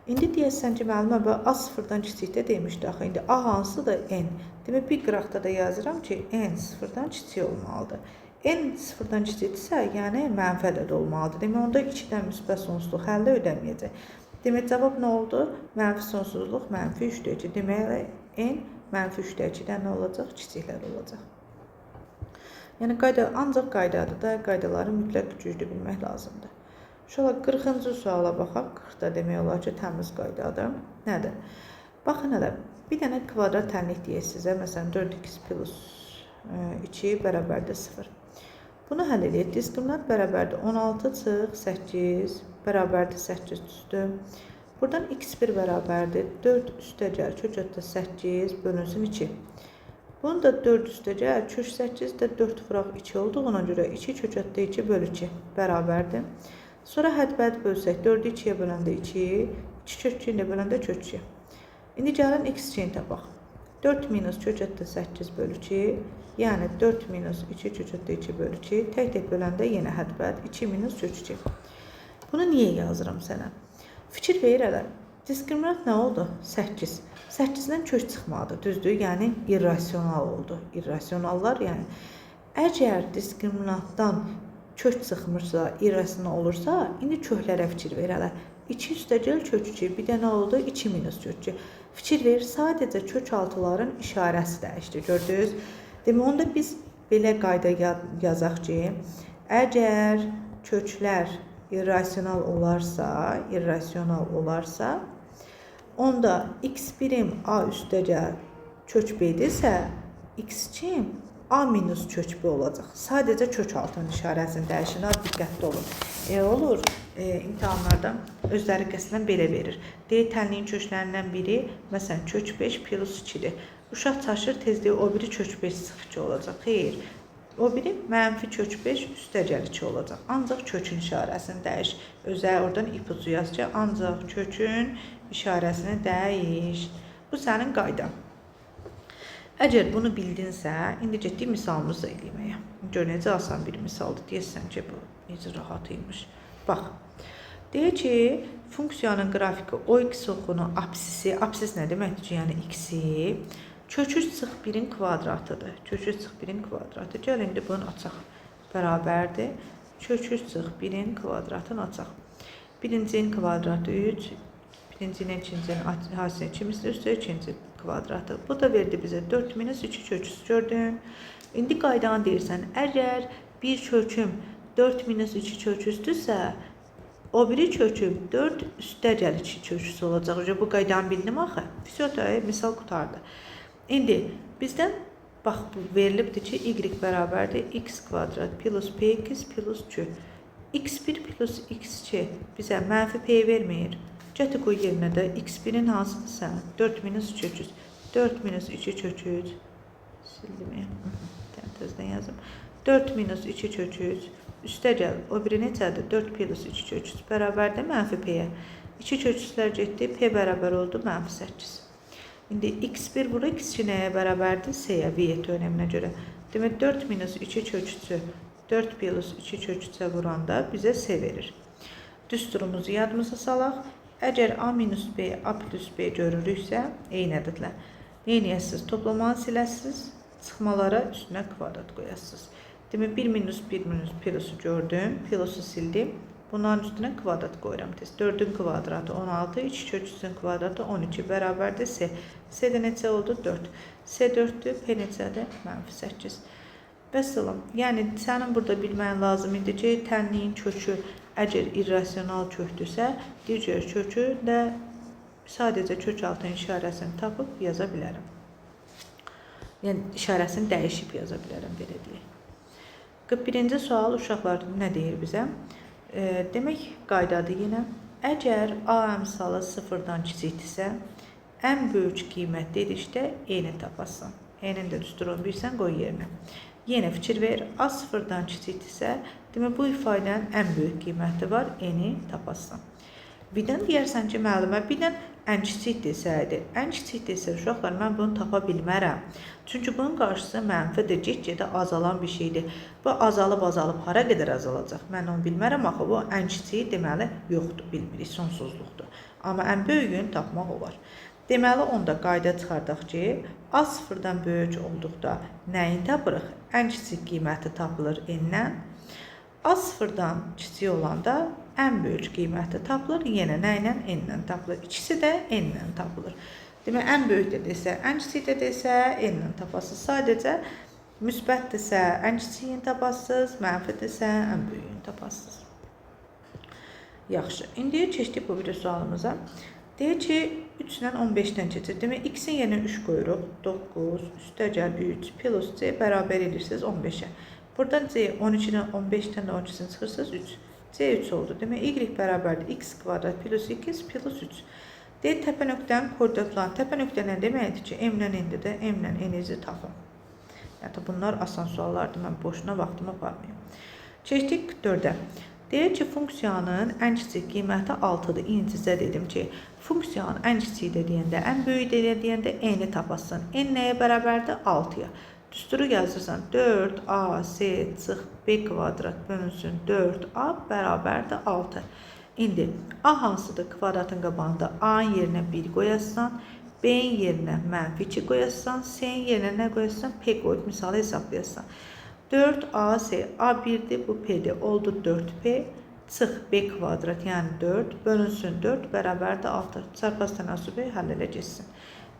İndi deyəsən ki, müəllimə, A sıfırdan kiçikdə demişdi axı. İndi A hansıdır? N. Demək, bir qıraqda da yazıram ki, N sıfırdan kiçik olmalıdır. N sıfırdan kiçikdirsə, yəni mənfi ədəd olmalıdır. Demək, onda 2-dən müsbət sonsuzluq həllə ödəməyəcək. Demək, cavab nə oldu? Mənfi sonsuzluq mənfi 3-də 2. Demək, N mənfi 3-də 2-dən nə olacaq? Kiçiklər olacaq. Yəni, qayda, ancaq qaydadır da, qaydaları mütləq güclü bilmək lazımdır. Uşaqlar, 40-cı suala baxaq. 40 da demək olar ki, təmiz qaydadır. Nədir? Baxın hələ, bir dənə kvadrat tənlik deyək sizə. Məsələn, 4x plus 2 bərabərdir 0. Bunu həll eləyək. Diskriminant bərabərdir 16 çıx 8 bərabərdir 8 düzdür. Buradan x1 bərabərdir 4 üstəgəl kök 8 bölünsün 2. Bunu da 4 üstəgəl kök 8 də 4 vuraq 2 olduğuna görə 2 kök 2 bölü 2 bərabərdir. Sonra hədbəd bölsək 4-ü 2-yə böləndə 2, 2 kök 2 ilə böləndə kök 2. İndi gəlin x2-ni tapaq. 4 minus kök 8 bölü 2, yəni 4 minus 2 kök 2 bölü 2, tək-tək böləndə yenə hədbəd 2 minus kök 2. Bunu niyə yazıram sənə? Fikir ver hələ. Diskriminant nə oldu? 8. 8-dən kök çıxmadı, düzdür? Yəni irrasional oldu. İrrasionallar, yəni əgər diskriminantdan kök çıxmırsa, irrasional olursa, indi köklərə fikir ver hələ. 2 üstəgəl kök 2, bir də nə oldu? 2 minus kök 2. Fikir ver, sadəcə kök altıların işarəsi dəyişdi, gördünüz? Demək, onda biz belə qayda yazaq ki, əgər köklər irrasional olarsa, onda x1-im a üstəgəl kök b-dirsə, x2-im a minus kök b olacaq. Sadəcə kök altının işarəsini dəyişin, diqqətli olun. Olur, imtahanlarda özləri qəsdən belə verir. Deyir, tənliyin köklərindən biri, məsələn, kök 5 plus 2-dir. Uşaq çaşır, tez deyir, o biri kök 5 çıx 2 olacaq. Xeyr, o biri mənfi kök 5 üstəgəl 2 olacaq. Ancaq kökün işarəsini dəyiş. Özəl oradan ipucu yaz ki, ancaq kökün işarəsini dəyiş. Bu sənin qaydan. Əgər bunu bildinsə, indi getdik misalımızı eləməyə. Gör, necə asan bir misaldır. Deyirsən ki, bu necə rahat imiş. Bax, deyir ki, funksiyanın qrafiki OX oxunu absisi, absis nə deməkdir ki, yəni x-i kök 3 çıx 1-in kvadratıdır. Kök 3 çıx 1-in kvadratı. Gəl, indi bunu açaq. Bərabərdir. Kök 3 çıx 1-in kvadratını açaq. Birincinin kvadratı 3, birinci ilə ikincinin hasilini ikimizin üstü ikinci kvadratı. Bu da verdi bizə 4 minus 2 kök 3 gördün. İndi qaydanı deyirsən, əgər bir köküm 4 minus 2 kök 3-dürsə, o biri köküm 4 üstəgəl 2 kök 3 olacaq. Bu qaydanı bildim axı. Vəsyo, misal qurtardı. İndi bizdən bax bu verilibdir ki, y bərabərdir x kvadrat plus px plus q. x1 plus x2 bizə mənfi p vermir. Gətir qoy yerinə də x1-in hansıdırsa 4 minus 3 kök 3. 4 minus 2 kök 3. Sildim. Təzədən yazım. 4 minus 2 kök 3. Üstəgəl o biri neçədir? 4 plus 2 kök 3 bərabərdir mənfi p-yə. 2 kök 3-lər getdi. P bərabər oldu mənfi 8. İndi x1 bura x2 nəyə bərabərdir? S-yə, Vieta önəminə görə. Demək 4 minus 2 kök 3-ü 4 plus 2 kök 3-ə vuranda bizə S verir. Düsturumuzu yadımıza salaq. Əgər A minus B, A plus B görürüksə, eyni ədədlər. Nə edəsiniz? Toplamanı siləsiniz, çıxmalara üstünə kvadrat qoyasınız. Demək 1 minus 1 minus plusu gördüm, plusu sildim. Bunların üstünə kvadrat qoyuram tez. 4-ün kvadratı 16, 2 kök 3-ün kvadratı 12 bərabərdir C. C-də neçə oldu? 4. C 4-dür, P neçədir? Mənfi 8. Vəssalam. Yəni, sənin burada bilməyin lazım idi ki, tənliyin kökü əgər irrasional kökdürsə, digər kökü də sadəcə kök altının işarəsini tapıb yaza bilərəm. Yəni, işarəsini dəyişib yaza bilərəm, belə deyək. 41-ci sual uşaqlar nə deyir bizə? Demək, qaydadır yenə. Əgər A əmsalı sıfırdan kiçikdirsə, ən böyük qiymət dedikdə N-i tapasan. N-in də düsturunu bilirsən, qoy yerinə. Yenə fikir ver, A sıfırdan kiçikdirsə, demək bu ifadənin ən böyük qiyməti var, N-i tapasan. Birdən deyərsən ki, müəllimə, birdən ən kiçik desəydi, ən kiçik desə uşaqlar, mən bunu tapa bilmərəm. Çünki bunun qarşısı mənfidir, get-gedə azalan bir şeydir. Bu azalıb-azalıb hara qədər azalacaq? Mən onu bilmərəm, axı bu ən kiçiyi deməli yoxdur, bilmirik, sonsuzluqdur. Amma ən böyüyünü tapmaq olar. Deməli, onda qayda çıxardaq ki, A sıfırdan böyük olduqda nəyin tapırıq? Ən kiçik qiyməti tapılır N-dən. A sıfırdan kiçik olanda ən böyük qiyməti tapılır, yenə nə ilə? N-lə tapılır. İkisi də N-lə tapılır. Demək, ən böyük də desə, ən kiçik də desə, N-lə tapasınız. Sadəcə müsbətdirsə, ən kiçiyini tapasınız, mənfidirsə, ən böyüyünü tapasınız. Yaxşı, indi keçdik bu bir sualımıza. Deyir ki, 3 ilə 15-dən keçir. Demək, x-in yerinə 3 qoyuruq. 9, üstə gəl 3, plus c bərabər edirsiniz 15-ə. Buradan c 12-dən 15-dən də 12-sini çıxırsınız 3. C 3 oldu. Demək, y bərabərdir x kvadrat plus 2 plus 3. Deyir, təpə nöqtənin koordinatlarını. Təpə nöqtə nə deməkdir ki, m ilə n-dir də, m ilə n-i tapın. Yəni, bunlar asan suallardır. Mən boşuna vaxtımı aparmayayım. Keçdik 4-ə. Deyir ki, funksiyanın ən kiçik qiyməti 6-dır. İndi sizə dedim ki, funksiyanın ən kiçiyi də deyəndə, ən böyüyü də deyəndə n-i tapasan. N nəyə bərabərdir? 6-ya. Düsturu yazırsan 4AC çıx B kvadrat bölünsün 4A bərabərdir 6. İndi A hansıdır? Kvadratın qabağında A-nın yerinə 1 qoyasan, B-nin yerinə mənfi 2 qoyasan, C-nin yerinə nə qoyasan? P qoyub misalı hesaplayasan. 4AC, A 1-dir, bu P-dir. Oldu 4P, çıx B kvadrat, yəni 4, bölünsün 4 bərabərdir 6. Çarpaz tənasübü həll elə getsin.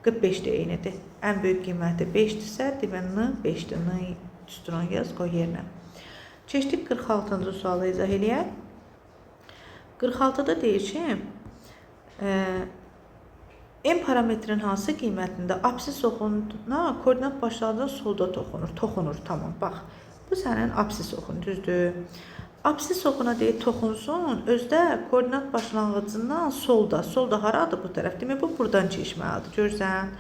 45 də eynidir. Ən böyük qiyməti 5-dirsə, demək N 5-dir. N düsturunu yaz, qoy yerinə. Keçdik 46-cı sualı izah eləyək. 46-da deyir ki, M parametrinin hansı qiymətində absis oxuna koordinat başlanğıcından solda toxunur? Toxunur, tamam, bax. Bu sənin absis oxun, düzdür? Absis oxuna deyir, toxunsun, özdə koordinat başlanğıcından solda. Solda haradır bu tərəf? Demək, bu buradan keçməlidir, görürsən?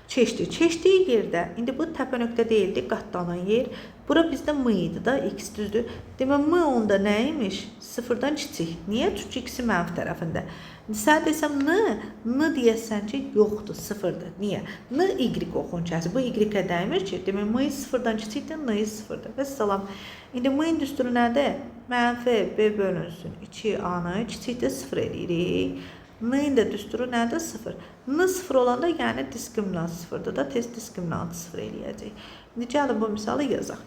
Keçdi. Keçdiyi yerdə, indi bu təpə nöqtə deyildi, qatlanan yer. Bura bizdə M idi da, x düzdür. Demək, M onda nə imiş? Sıfırdan kiçik. Niyə? Çünki x-i mənfi tərəfində. İndi sən desəm N, N deyəsən ki, yoxdur, sıfırdır. Niyə? N, Y oxun kəsir. Bu Y-ə dəymir ki, demək, M sıfırdan kiçikdir, N sıfırdır. Vəssalam. İndi M-in düsturu nədir? Mənfi B bölünsün 2A-nı kiçikdir, 0 eləyirik. N-in də düsturu nədir? 0. N 0 olanda, yəni diskriminant 0-dır da, tez diskriminantı 0 eləyəcək. İndi gəlin bu misalı yazaq.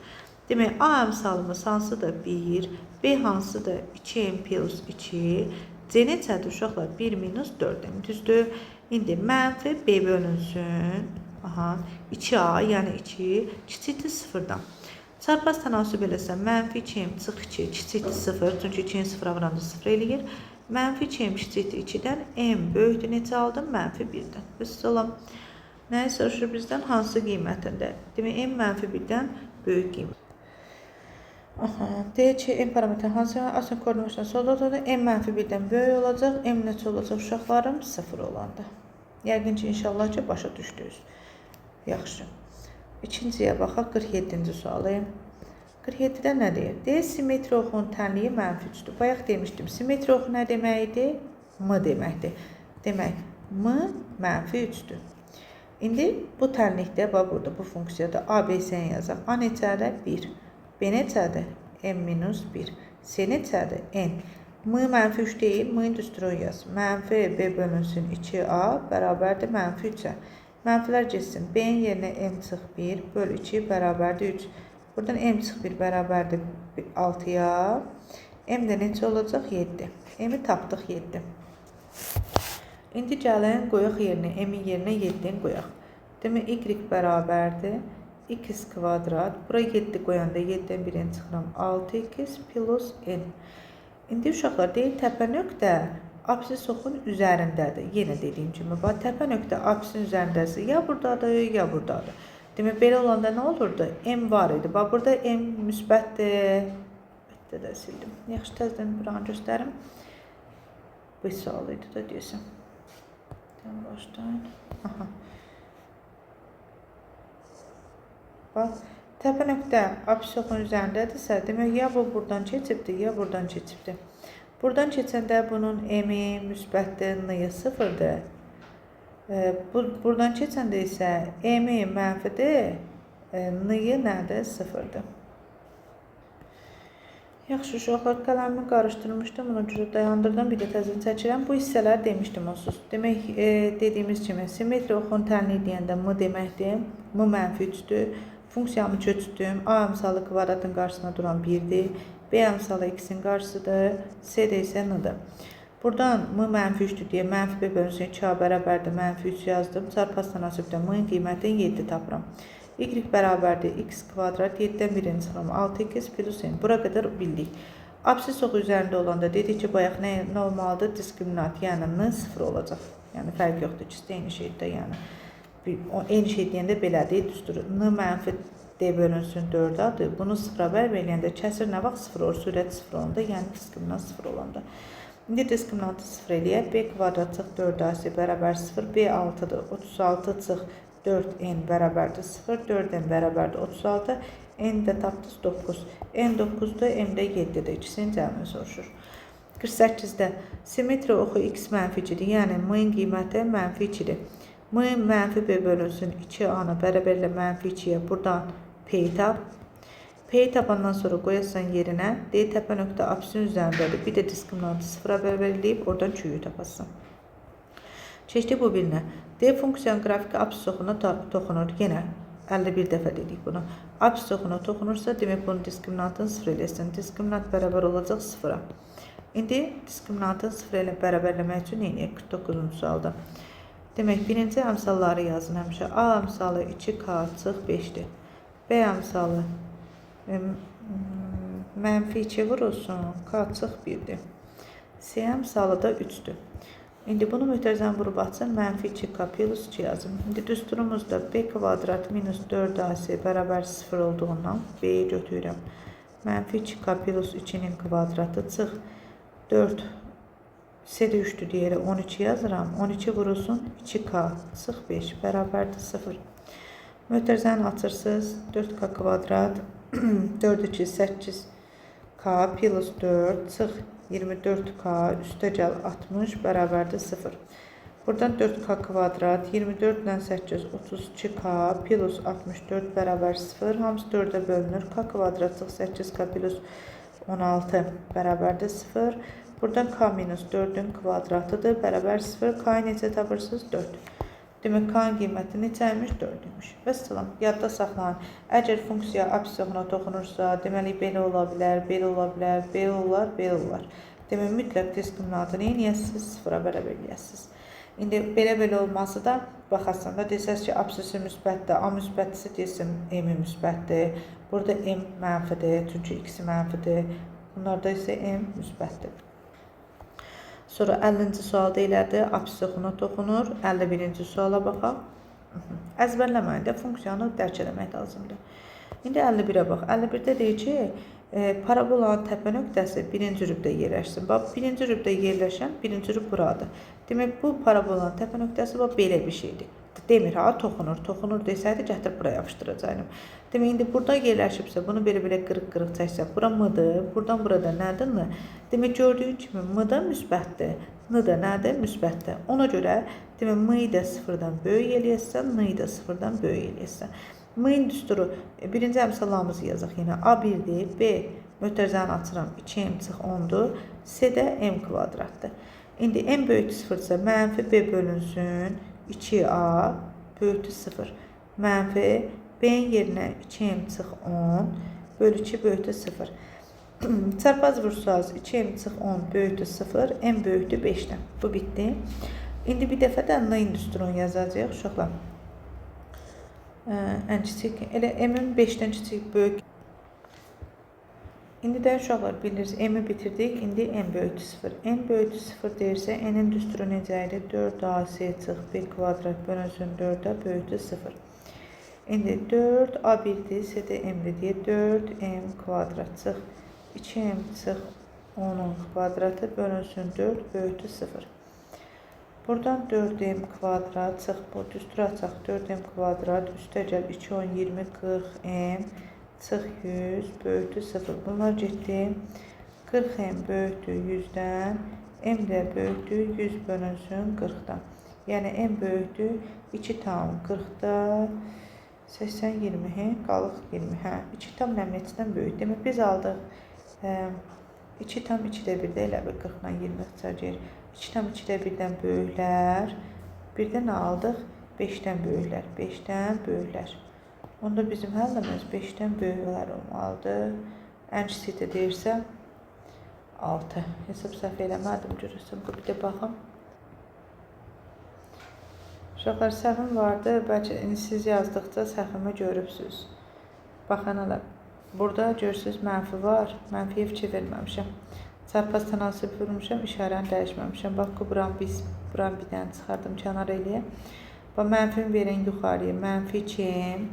Demək, A əmsalımız hansıdır? 1, B hansıdır? 2M plus 2, C neçədir uşaqlar? 1 minus 4M, düzdür? İndi mənfi B bölünsün, aha, 2A, yəni 2, kiçikdir 0-dan. Çarpaz tənasüb eləsəm, mənfi 2M çıx 2, kiçikdir 0, çünki 2-ni 0-a vuranda 0 eləyir. Mənfi 2M kiçikdir 2-dən, M böyükdür neçə aldım? Mənfi 1-dən. Vəssalam. Nəyi soruşur bizdən? Hansı qiymətində? Demək, M mənfi 1-dən böyük qiymət. Aha, deyir ki, M parametri hansı? Asın koordinatından solda olacaq. M mənfi 1-dən böyük olacaq. M neçə olacaq uşaqlarım? 0 olanda. Yəqin ki, inşallah ki, başa düşdünüz. Yaxşı. İkinciyə baxaq, 47-ci sualı. 47-də nə deyir? Deyir, simmetri oxunun tənliyi mənfi 3-dür. Bayaq demişdim, simmetri oxu nə deməkdir? M deməkdir. Demək, M mənfi 3-dür. İndi bu tənlikdə, bax burada, bu funksiyada A, B, C-ni yazaq. A neçədir? 1. B neçədir? M minus 1. C neçədir? N. M mənfi 3 deyil, M-in düsturunu yaz. Mənfi B bölünsün 2A bərabərdir mənfi 3-ə. Mənfilər getsin. B-nin yerinə M çıx 1 böl 2 bərabərdir 3. Buradan M çıx 1 bərabərdir 6-ya. M də neçə olacaq? 7. M-i tapdıq 7. İndi gəlin qoyaq yerinə, M-in yerinə 7-ni qoyaq. Demək, Y bərabərdir x kvadrat. Bura 7 qoyanda 7-dən 1-ni çıxıram. 6x plus n. İndi uşaqlar deyir, təpə nöqtə absis oxun üzərindədir. Yenə dediyim kimi, bax, təpə nöqtə absisin üzərindədir. Ya buradadır, ya buradadır. Demək, belə olanda nə olurdu? M var idi. Bax, burada M müsbətdir. Bətdə də sildim. Yaxşı, təzədən buranı göstərim. Bu sual idi da deyəsən. Başlayın. Aha. Bax, təpə nöqtə absis oxun üzərindədirsə, demək, ya bu buradan keçibdir, ya buradan keçibdir. Buradan keçəndə bunun M-i müsbətdir, N-i sıfırdır. Buradan keçəndə isə M-i mənfidir, N-i nədir? Sıfırdır. Yaxşı, uşaqlar, qələmimi qarışdırmışdım, ona görə dayandırdım, bir də təzən çəkirəm. Bu hissələri demişdim onsuz. Demək, dediyimiz kimi, simmetri oxun tənliyi deyəndə M deməkdir, M mənfi 3-dür. Funksiyamı köçdüm, A əmsalı kvadratın qarşısına duran 1-dir, B əmsalı x-in qarşısıdır, C də isə N-dır. Buradan M mənfi 3-dür deyə mənfi B bölünsün 2A bərabərdir, mənfi 3 yazdım. Çarpaz tənasübdə M-in qiymətini 7 tapıram. Y bərabərdir x kvadrat 7-dən 1-ni çıxıram 6x plus n. Bura qədər bildik. Absis oxu üzərində olanda dedik ki, bayaq nə olmalıdır? Diskriminant, yəni N 0 olacaq. Yəni fərq yoxdur, ikisi də eyni şeydir. Yəni eyni şey deyəndə belədir, düzdür. N mənfi D bölünsün 4-adır. Bunu 0-a bərabər eləyəndə kəsir nə vaxt 0 olur? Sürət 0 olanda, yəni diskriminant 0 olanda. İndi diskriminantı 0 eləyək. B kvadrat çıx 4AC bərabər 0, B 6-dır. 36 çıx 4N bərabərdir 0, 4N bərabərdir 36, N də tapdınız 9. N 9-dur, M də 7-dir. İkisinin cəmini soruşur. 48-də simmetri oxu x mənfi 2-dir. Yəni M-in qiyməti mənfi 2-dir. M mənfi B bölünsün 2A-nı bərabərlə mənfi 2-yə buradan P tap. P tapandan sonra qoyasan yerinə D təpə nöqtə absisin üzərindədir. Bir də diskriminantı 0-a bərabər eləyib oradan Q-yu tapasan. Keçdik bu birinə. D funksiyanın qrafiki absis oxuna toxunur. Yenə 51 dəfə dedik bunu. Absis oxuna toxunursa, demək bunun diskriminantını 0 eləyəsən. Diskriminant bərabər olacaq 0-a. İndi diskriminantını 0 ilə bərabərləmək üçün nə edək? 49-cu sualda. Demək, birinci əmsalları yazın həmişə. A əmsalı 2K çıx 5-dir. B əmsalı mənfi 2 vurulsun, K çıx 1-dir. C əmsalı da 3-dür. İndi bunu mötərizəni vurub atsın, mənfi 2K plus 2 yazım. İndi düsturumuzda B kvadrat minus 4AC bərabər 0 olduğundan B-yi götürürəm. Mənfi 2K plus 2-nin kvadratı çıx 4, C də 3-dür deyərək 12 yazıram. 12 vurulsun 2K çıx 5 bərabərdir 0. Mötərizəni açırsınız, 4K kvadrat 4, 2, 8K plus 4 çıx 24K üstəgəl 60 bərabərdir 0. Buradan 4K kvadrat 24 ilə 8 32K plus 64 bərabər 0. Hamısı 4-ə bölünür. K kvadrat çıx 8K plus 16 bərabərdir 0. Buradan K minus 4-ün kvadratıdır. Bərabər 0. K-yı neçə tapırsınız? 4. Demək, K-nın qiyməti neçəymiş? 4 imiş. Vəssalam, yadda saxlayın. Əgər funksiya absis oxuna toxunursa, deməli, belə ola bilər, belə ola bilər, belə olar, belə olar. Demək, mütləq diskriminantı nə eləyəsiniz? 0-a bərabər eləyəsiniz. İndi belə-belə olması da baxasan da desəz ki, absisi müsbətdir, A müsbətdirsə desin M müsbətdir. Burada M mənfidir, çünki x mənfidir. Bunlarda isə M müsbətdir. Sonra 50-ci sualda elədi, absis oxuna toxunur. 51-ci suala baxaq. Əzbərləməyin də, funksiyanı dərk eləmək lazımdır. İndi 51-ə bax. 51-də deyir ki, parabolanın təpə nöqtəsi birinci rübdə yerləşsin. Bax, birinci rübdə yerləşən birinci rüb buradır. Demək, bu parabolanın təpə nöqtəsi bax, belə bir şeydir. Demir, ha, toxunur. Toxunur desəydi, gətirib buraya yapışdıracaqdım. Demək, indi burada yerləşibsə, bunu belə-belə qırıq-qırıq çəksək, bura M-dır, buradan burada nədir? N. Demək, gördüyün kimi M da müsbətdir, N da nədir? Müsbətdir. Ona görə, demək, M-i də sıfırdan böyük eləyəsən, N-i də sıfırdan böyük eləyəsən. M-in düsturu, birinci əmsallarımızı yazaq yenə. A 1-dir, B mötərizəni açıram, 2M çıx 10-dur, C də M kvadratdır. İndi M böyükdür sıfırsa, mənfi B bölünsün 2A böyükdür 0. Mənfi B-nin yerinə 2M çıx 10 bölü 2 böyükdür 0. Çarpaz vursaz 2m çıx 10 böyükdür 0, m böyükdür 5-dən. Bu bitdi. İndi bir dəfə də n-in düsturunu yazacağıq uşaqlar. Ən kiçik, elə m-in 5-dən kiçik böyük. İndi də uşaqlar bilirsiniz, m-i bitirdik. İndi n böyükdür 0. N böyükdür 0 deyirsə, n-in düsturu necə idi? 4ac çıx 1 kvadrat bölünsün 4-ə böyükdür 0. İndi 4 A1-dir, C-də m-dir deyə 4m kvadrat çıx 2m çıx 10-un kvadratı bölünsün 4 böyükdür 0. Buradan 4m kvadrat çıx, bu düstur açaq 4m kvadrat üstə gəl 2, 10, 20, 40m çıx 100 böyükdür 0. Bunlar getdi. 40m böyükdür 100-dən, m də böyükdür 100 bölünsün 40-dan. Yəni m böyükdür 2,40-da 80, 20, qalıq 20. Hə, 2 tam nəmliçidən böyük. Demək biz aldıq 2 tam 2-də 1-də elə bir 40 ilə 20 ixtisar gedir. 2 tam 2-də 1-dən böyüklər. Bir də nə aldıq? 5-dən böyüklər. 5-dən böyüklər. Onda bizim həllimiz 5-dən böyüklər olmalıdır. Ən kiçik də deyirsə 6. Hesab səhv eləmədim görürsən. Bu bir də baxım. Uşaqlar, səhvim vardı. Bəlkə indi siz yazdıqca səhvimi görübsünüz. Baxın hələ. Burada görürsünüz mənfi var. Mənfiyə fikir verməmişəm. Çarpaz tənasüb vurmuşam, işarəni dəyişməmişəm. Bax, buram biz, buram bir dənə çıxardım kənar eləyə. Bax, mənfini verin yuxarıya. Mənfi 2m.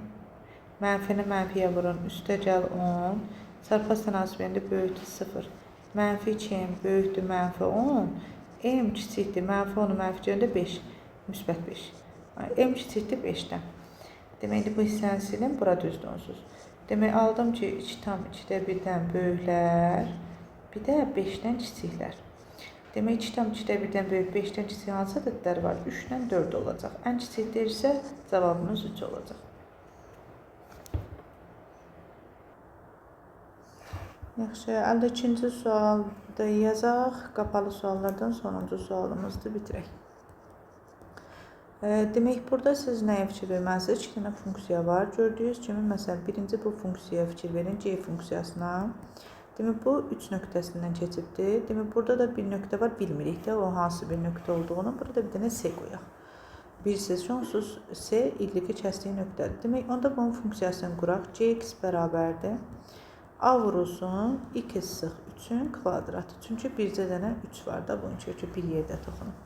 Mənfini mənfiyə vurun. Üstə gəl 10. Çarpaz tənasüb indi böyükdür 0. Mənfi 2m böyükdür mənfi 10. M kiçikdir. Mənfi 10-u mənfi görəndə 5. Müsbət 5. M kiçikdir 5-dən. Demək, indi bu hissəni silin, bura düzdür onsuz. Demək, aldım ki, 2 tam 2-də 1-dən böyüklər, bir də 5-dən kiçiklər. Demək, 2 tam 2-də 1-dən böyük, 5-dən kiçik hansı ədədlər var? 3-dən 4 olacaq. Ən kiçik deyirsə, cavabımız 3 olacaq. Yaxşı, 52-ci sualda yazaq. Qapalı suallardan sonuncu sualımızdır, bitirək. Demək, burada siz nəyə fikir verməlisiniz? 2 dənə funksiya var. Gördüyünüz kimi, məsələn, birinci bu funksiyaya fikir verin, C funksiyasına. Demək, bu 3 nöqtəsindən keçibdir. Demək, burada da bir nöqtə var, bilmirik də o hansı bir nöqtə olduğunu. Burada bir dənə C qoyaq. Bilirsiniz ki, onsuz C, Y-i kəsdiyi nöqtədir. Demək, onda bunun funksiyasını quraq. Cx bərabərdir. A vurulsun x sıx 3-ün kvadratı. Çünki bircə dənə 3 var da, bunun üçün bir yerdə toxunur.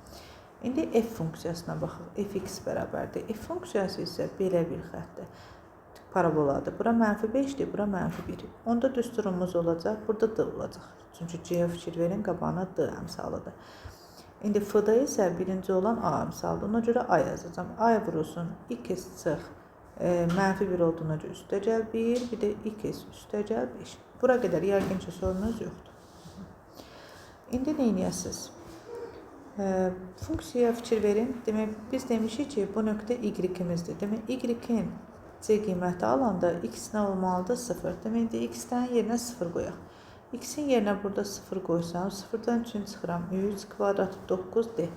İndi f funksiyasına baxaq. Fx bərabərdir. F funksiyası isə belə bir xəttdir. Paraboladır. Bura mənfi 5-dir, bura mənfi 1. Onda düsturumuz olacaq, burada d olacaq. Çünki c-yə fikir verin, qabağına d əmsalıdır. İndi f-da isə birinci olan a əmsalıdır. Ona görə a yazacağam. A vurulsun x çıx mənfi 1 olduğuna görə üstə gəl 1, bir də x üstə gəl 5. Bura qədər yəqin ki, sorunuz yoxdur. İndi nə eləyəsiniz? Funksiyaya fikir verin. Demək, biz demişik ki, bu nöqtə y-imizdir. Demək, y-in c qiyməti alanda x nə olmalıdır? 0. Demək, indi x-dən yerinə 0 qoyaq. X-in yerinə burada 0 qoysam, 0-dan 3-ün çıxıram. 3 kvadratı 9d.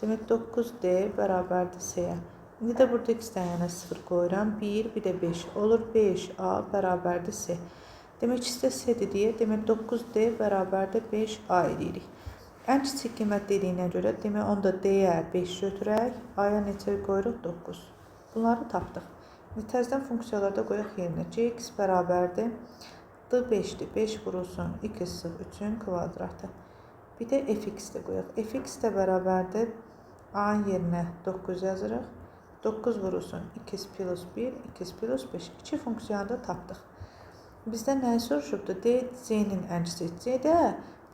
Demək, 9d bərabərdir c-yə. İndi də burada x-dən yerinə 0 qoyuram. 1, bir də 5. Olur 5a bərabərdir c. Demək, x-də c-dir deyə, demək, 9d bərabərdir 5a edirik. Ən kiçik qiymət dediyinə görə, demək, onda D-yə 5 götürək, A-ya neçə qoyuruq? 9. Bunları tapdıq. İndi təzədən funksiyalarda qoyaq yerinə. Cx bərabərdir. D 5-dir. 5 vurulsun x sıx 3-ün kvadratı. Bir də fx də qoyaq. Fx də bərabərdir. A-nın yerinə 9 yazırıq. 9 vurulsun x plus 1, x plus 5. İki funksiyanı da tapdıq. Bizdən nəyi soruşubdur? D, C-nin ən kiçik. C-də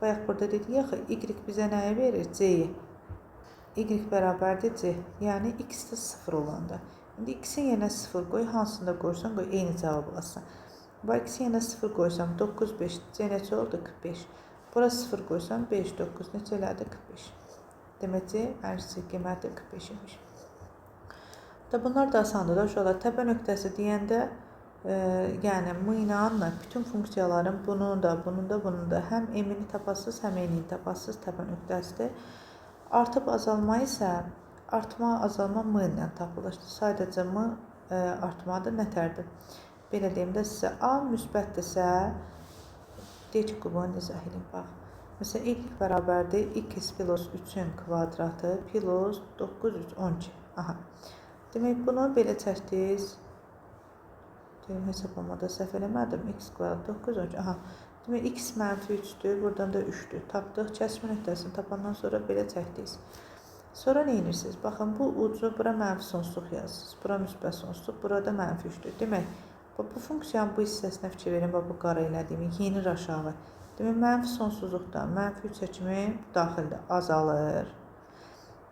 bayaq burada dedik axı, y bizə nəyi verir? C-yi. Y bərabərdir C. Yəni, x-də 0 olanda. İndi x-in yerinə 0 qoy, hansında qoysan qoy, eyni cavab alasın. Bax, x-in yerinə 0 qoysam, 9, 5, C neçə oldu? 45. Bura 0 qoysam, 5, 9, neçə elədi? 45. Demək, C ən kiçik qiyməti 45 imiş. Da bunlar da asandır da uşaqlar. Təpə nöqtəsi deyəndə, yəni m ilə A-la bütün funksiyaların bunun da, bunun da, bunun da həm m-ini tapasınız, həm n-ini tapasınız təpə nöqtəsidir. Artıb azalma isə artma, azalma m ilə tapılır. Sadəcə m artmadır, nətərdir? Belə deyim də sizə, A müsbətdirsə, Deyək ki, qubunu izah edin, bax. Məsələn, y bərabərdir x plus 3-ün kvadratı plus 9, 3, 12. Aha. Demək, bunu belə çəkdiniz. Deyim, hesablamada səhv eləmədim. X kvadrat 9, 12. Aha. Demək, x mənfi 3-dür, buradan da 3-dür. Tapdıq. Kəsişmə nöqtəsini tapandan sonra belə çəkdiniz. Sonra nə edirsiniz? Baxın, bu ucu bura mənfi sonsuzluq yazırsınız. Bura müsbət sonsuzluq, burada mənfi 3-dür. Demək, bu funksiyanın bu hissəsinə fikir verin, bax, bu qara elədiyimi yenir aşağı. Demək, mənfi sonsuzluqdan mənfi 3 kimi daxildir, azalır.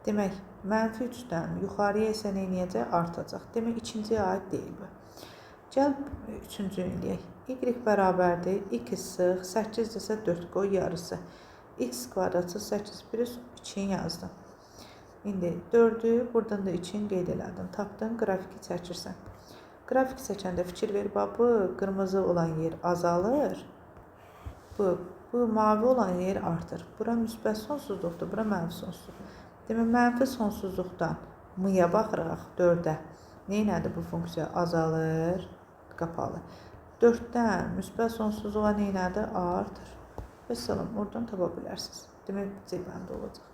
Demək, mənfi 3-dən yuxarıya isə nə eləyəcək? Artacaq. Demək, ikinciyə aid deyil bu. Gəl, üçüncünü eləyək. Y bərabərdir x sıx, 8 desə 4 qoy yarısı. X kvadratı 8 plus 2-ni yazdım. İndi 4-ü, buradan da 2-ni qeyd elədim. Tapdın, qrafiki çəkirsən. Qrafik çəkəndə fikir ver, bax, bu qırmızı olan yer azalır. Bu mavi olan yer artır. Bura müsbət sonsuzluqdur, bura mənfi sonsuzluq. Demək, mənfi sonsuzluqdan m-ya baxırıq, 4-ə. Neynədir bu funksiya? Azalır, qapalı. 4-dən müsbət sonsuzluğa neynədir? Artır. Vəssalam, oradan tapa bilərsiniz. Demək, C bəndi olacaq.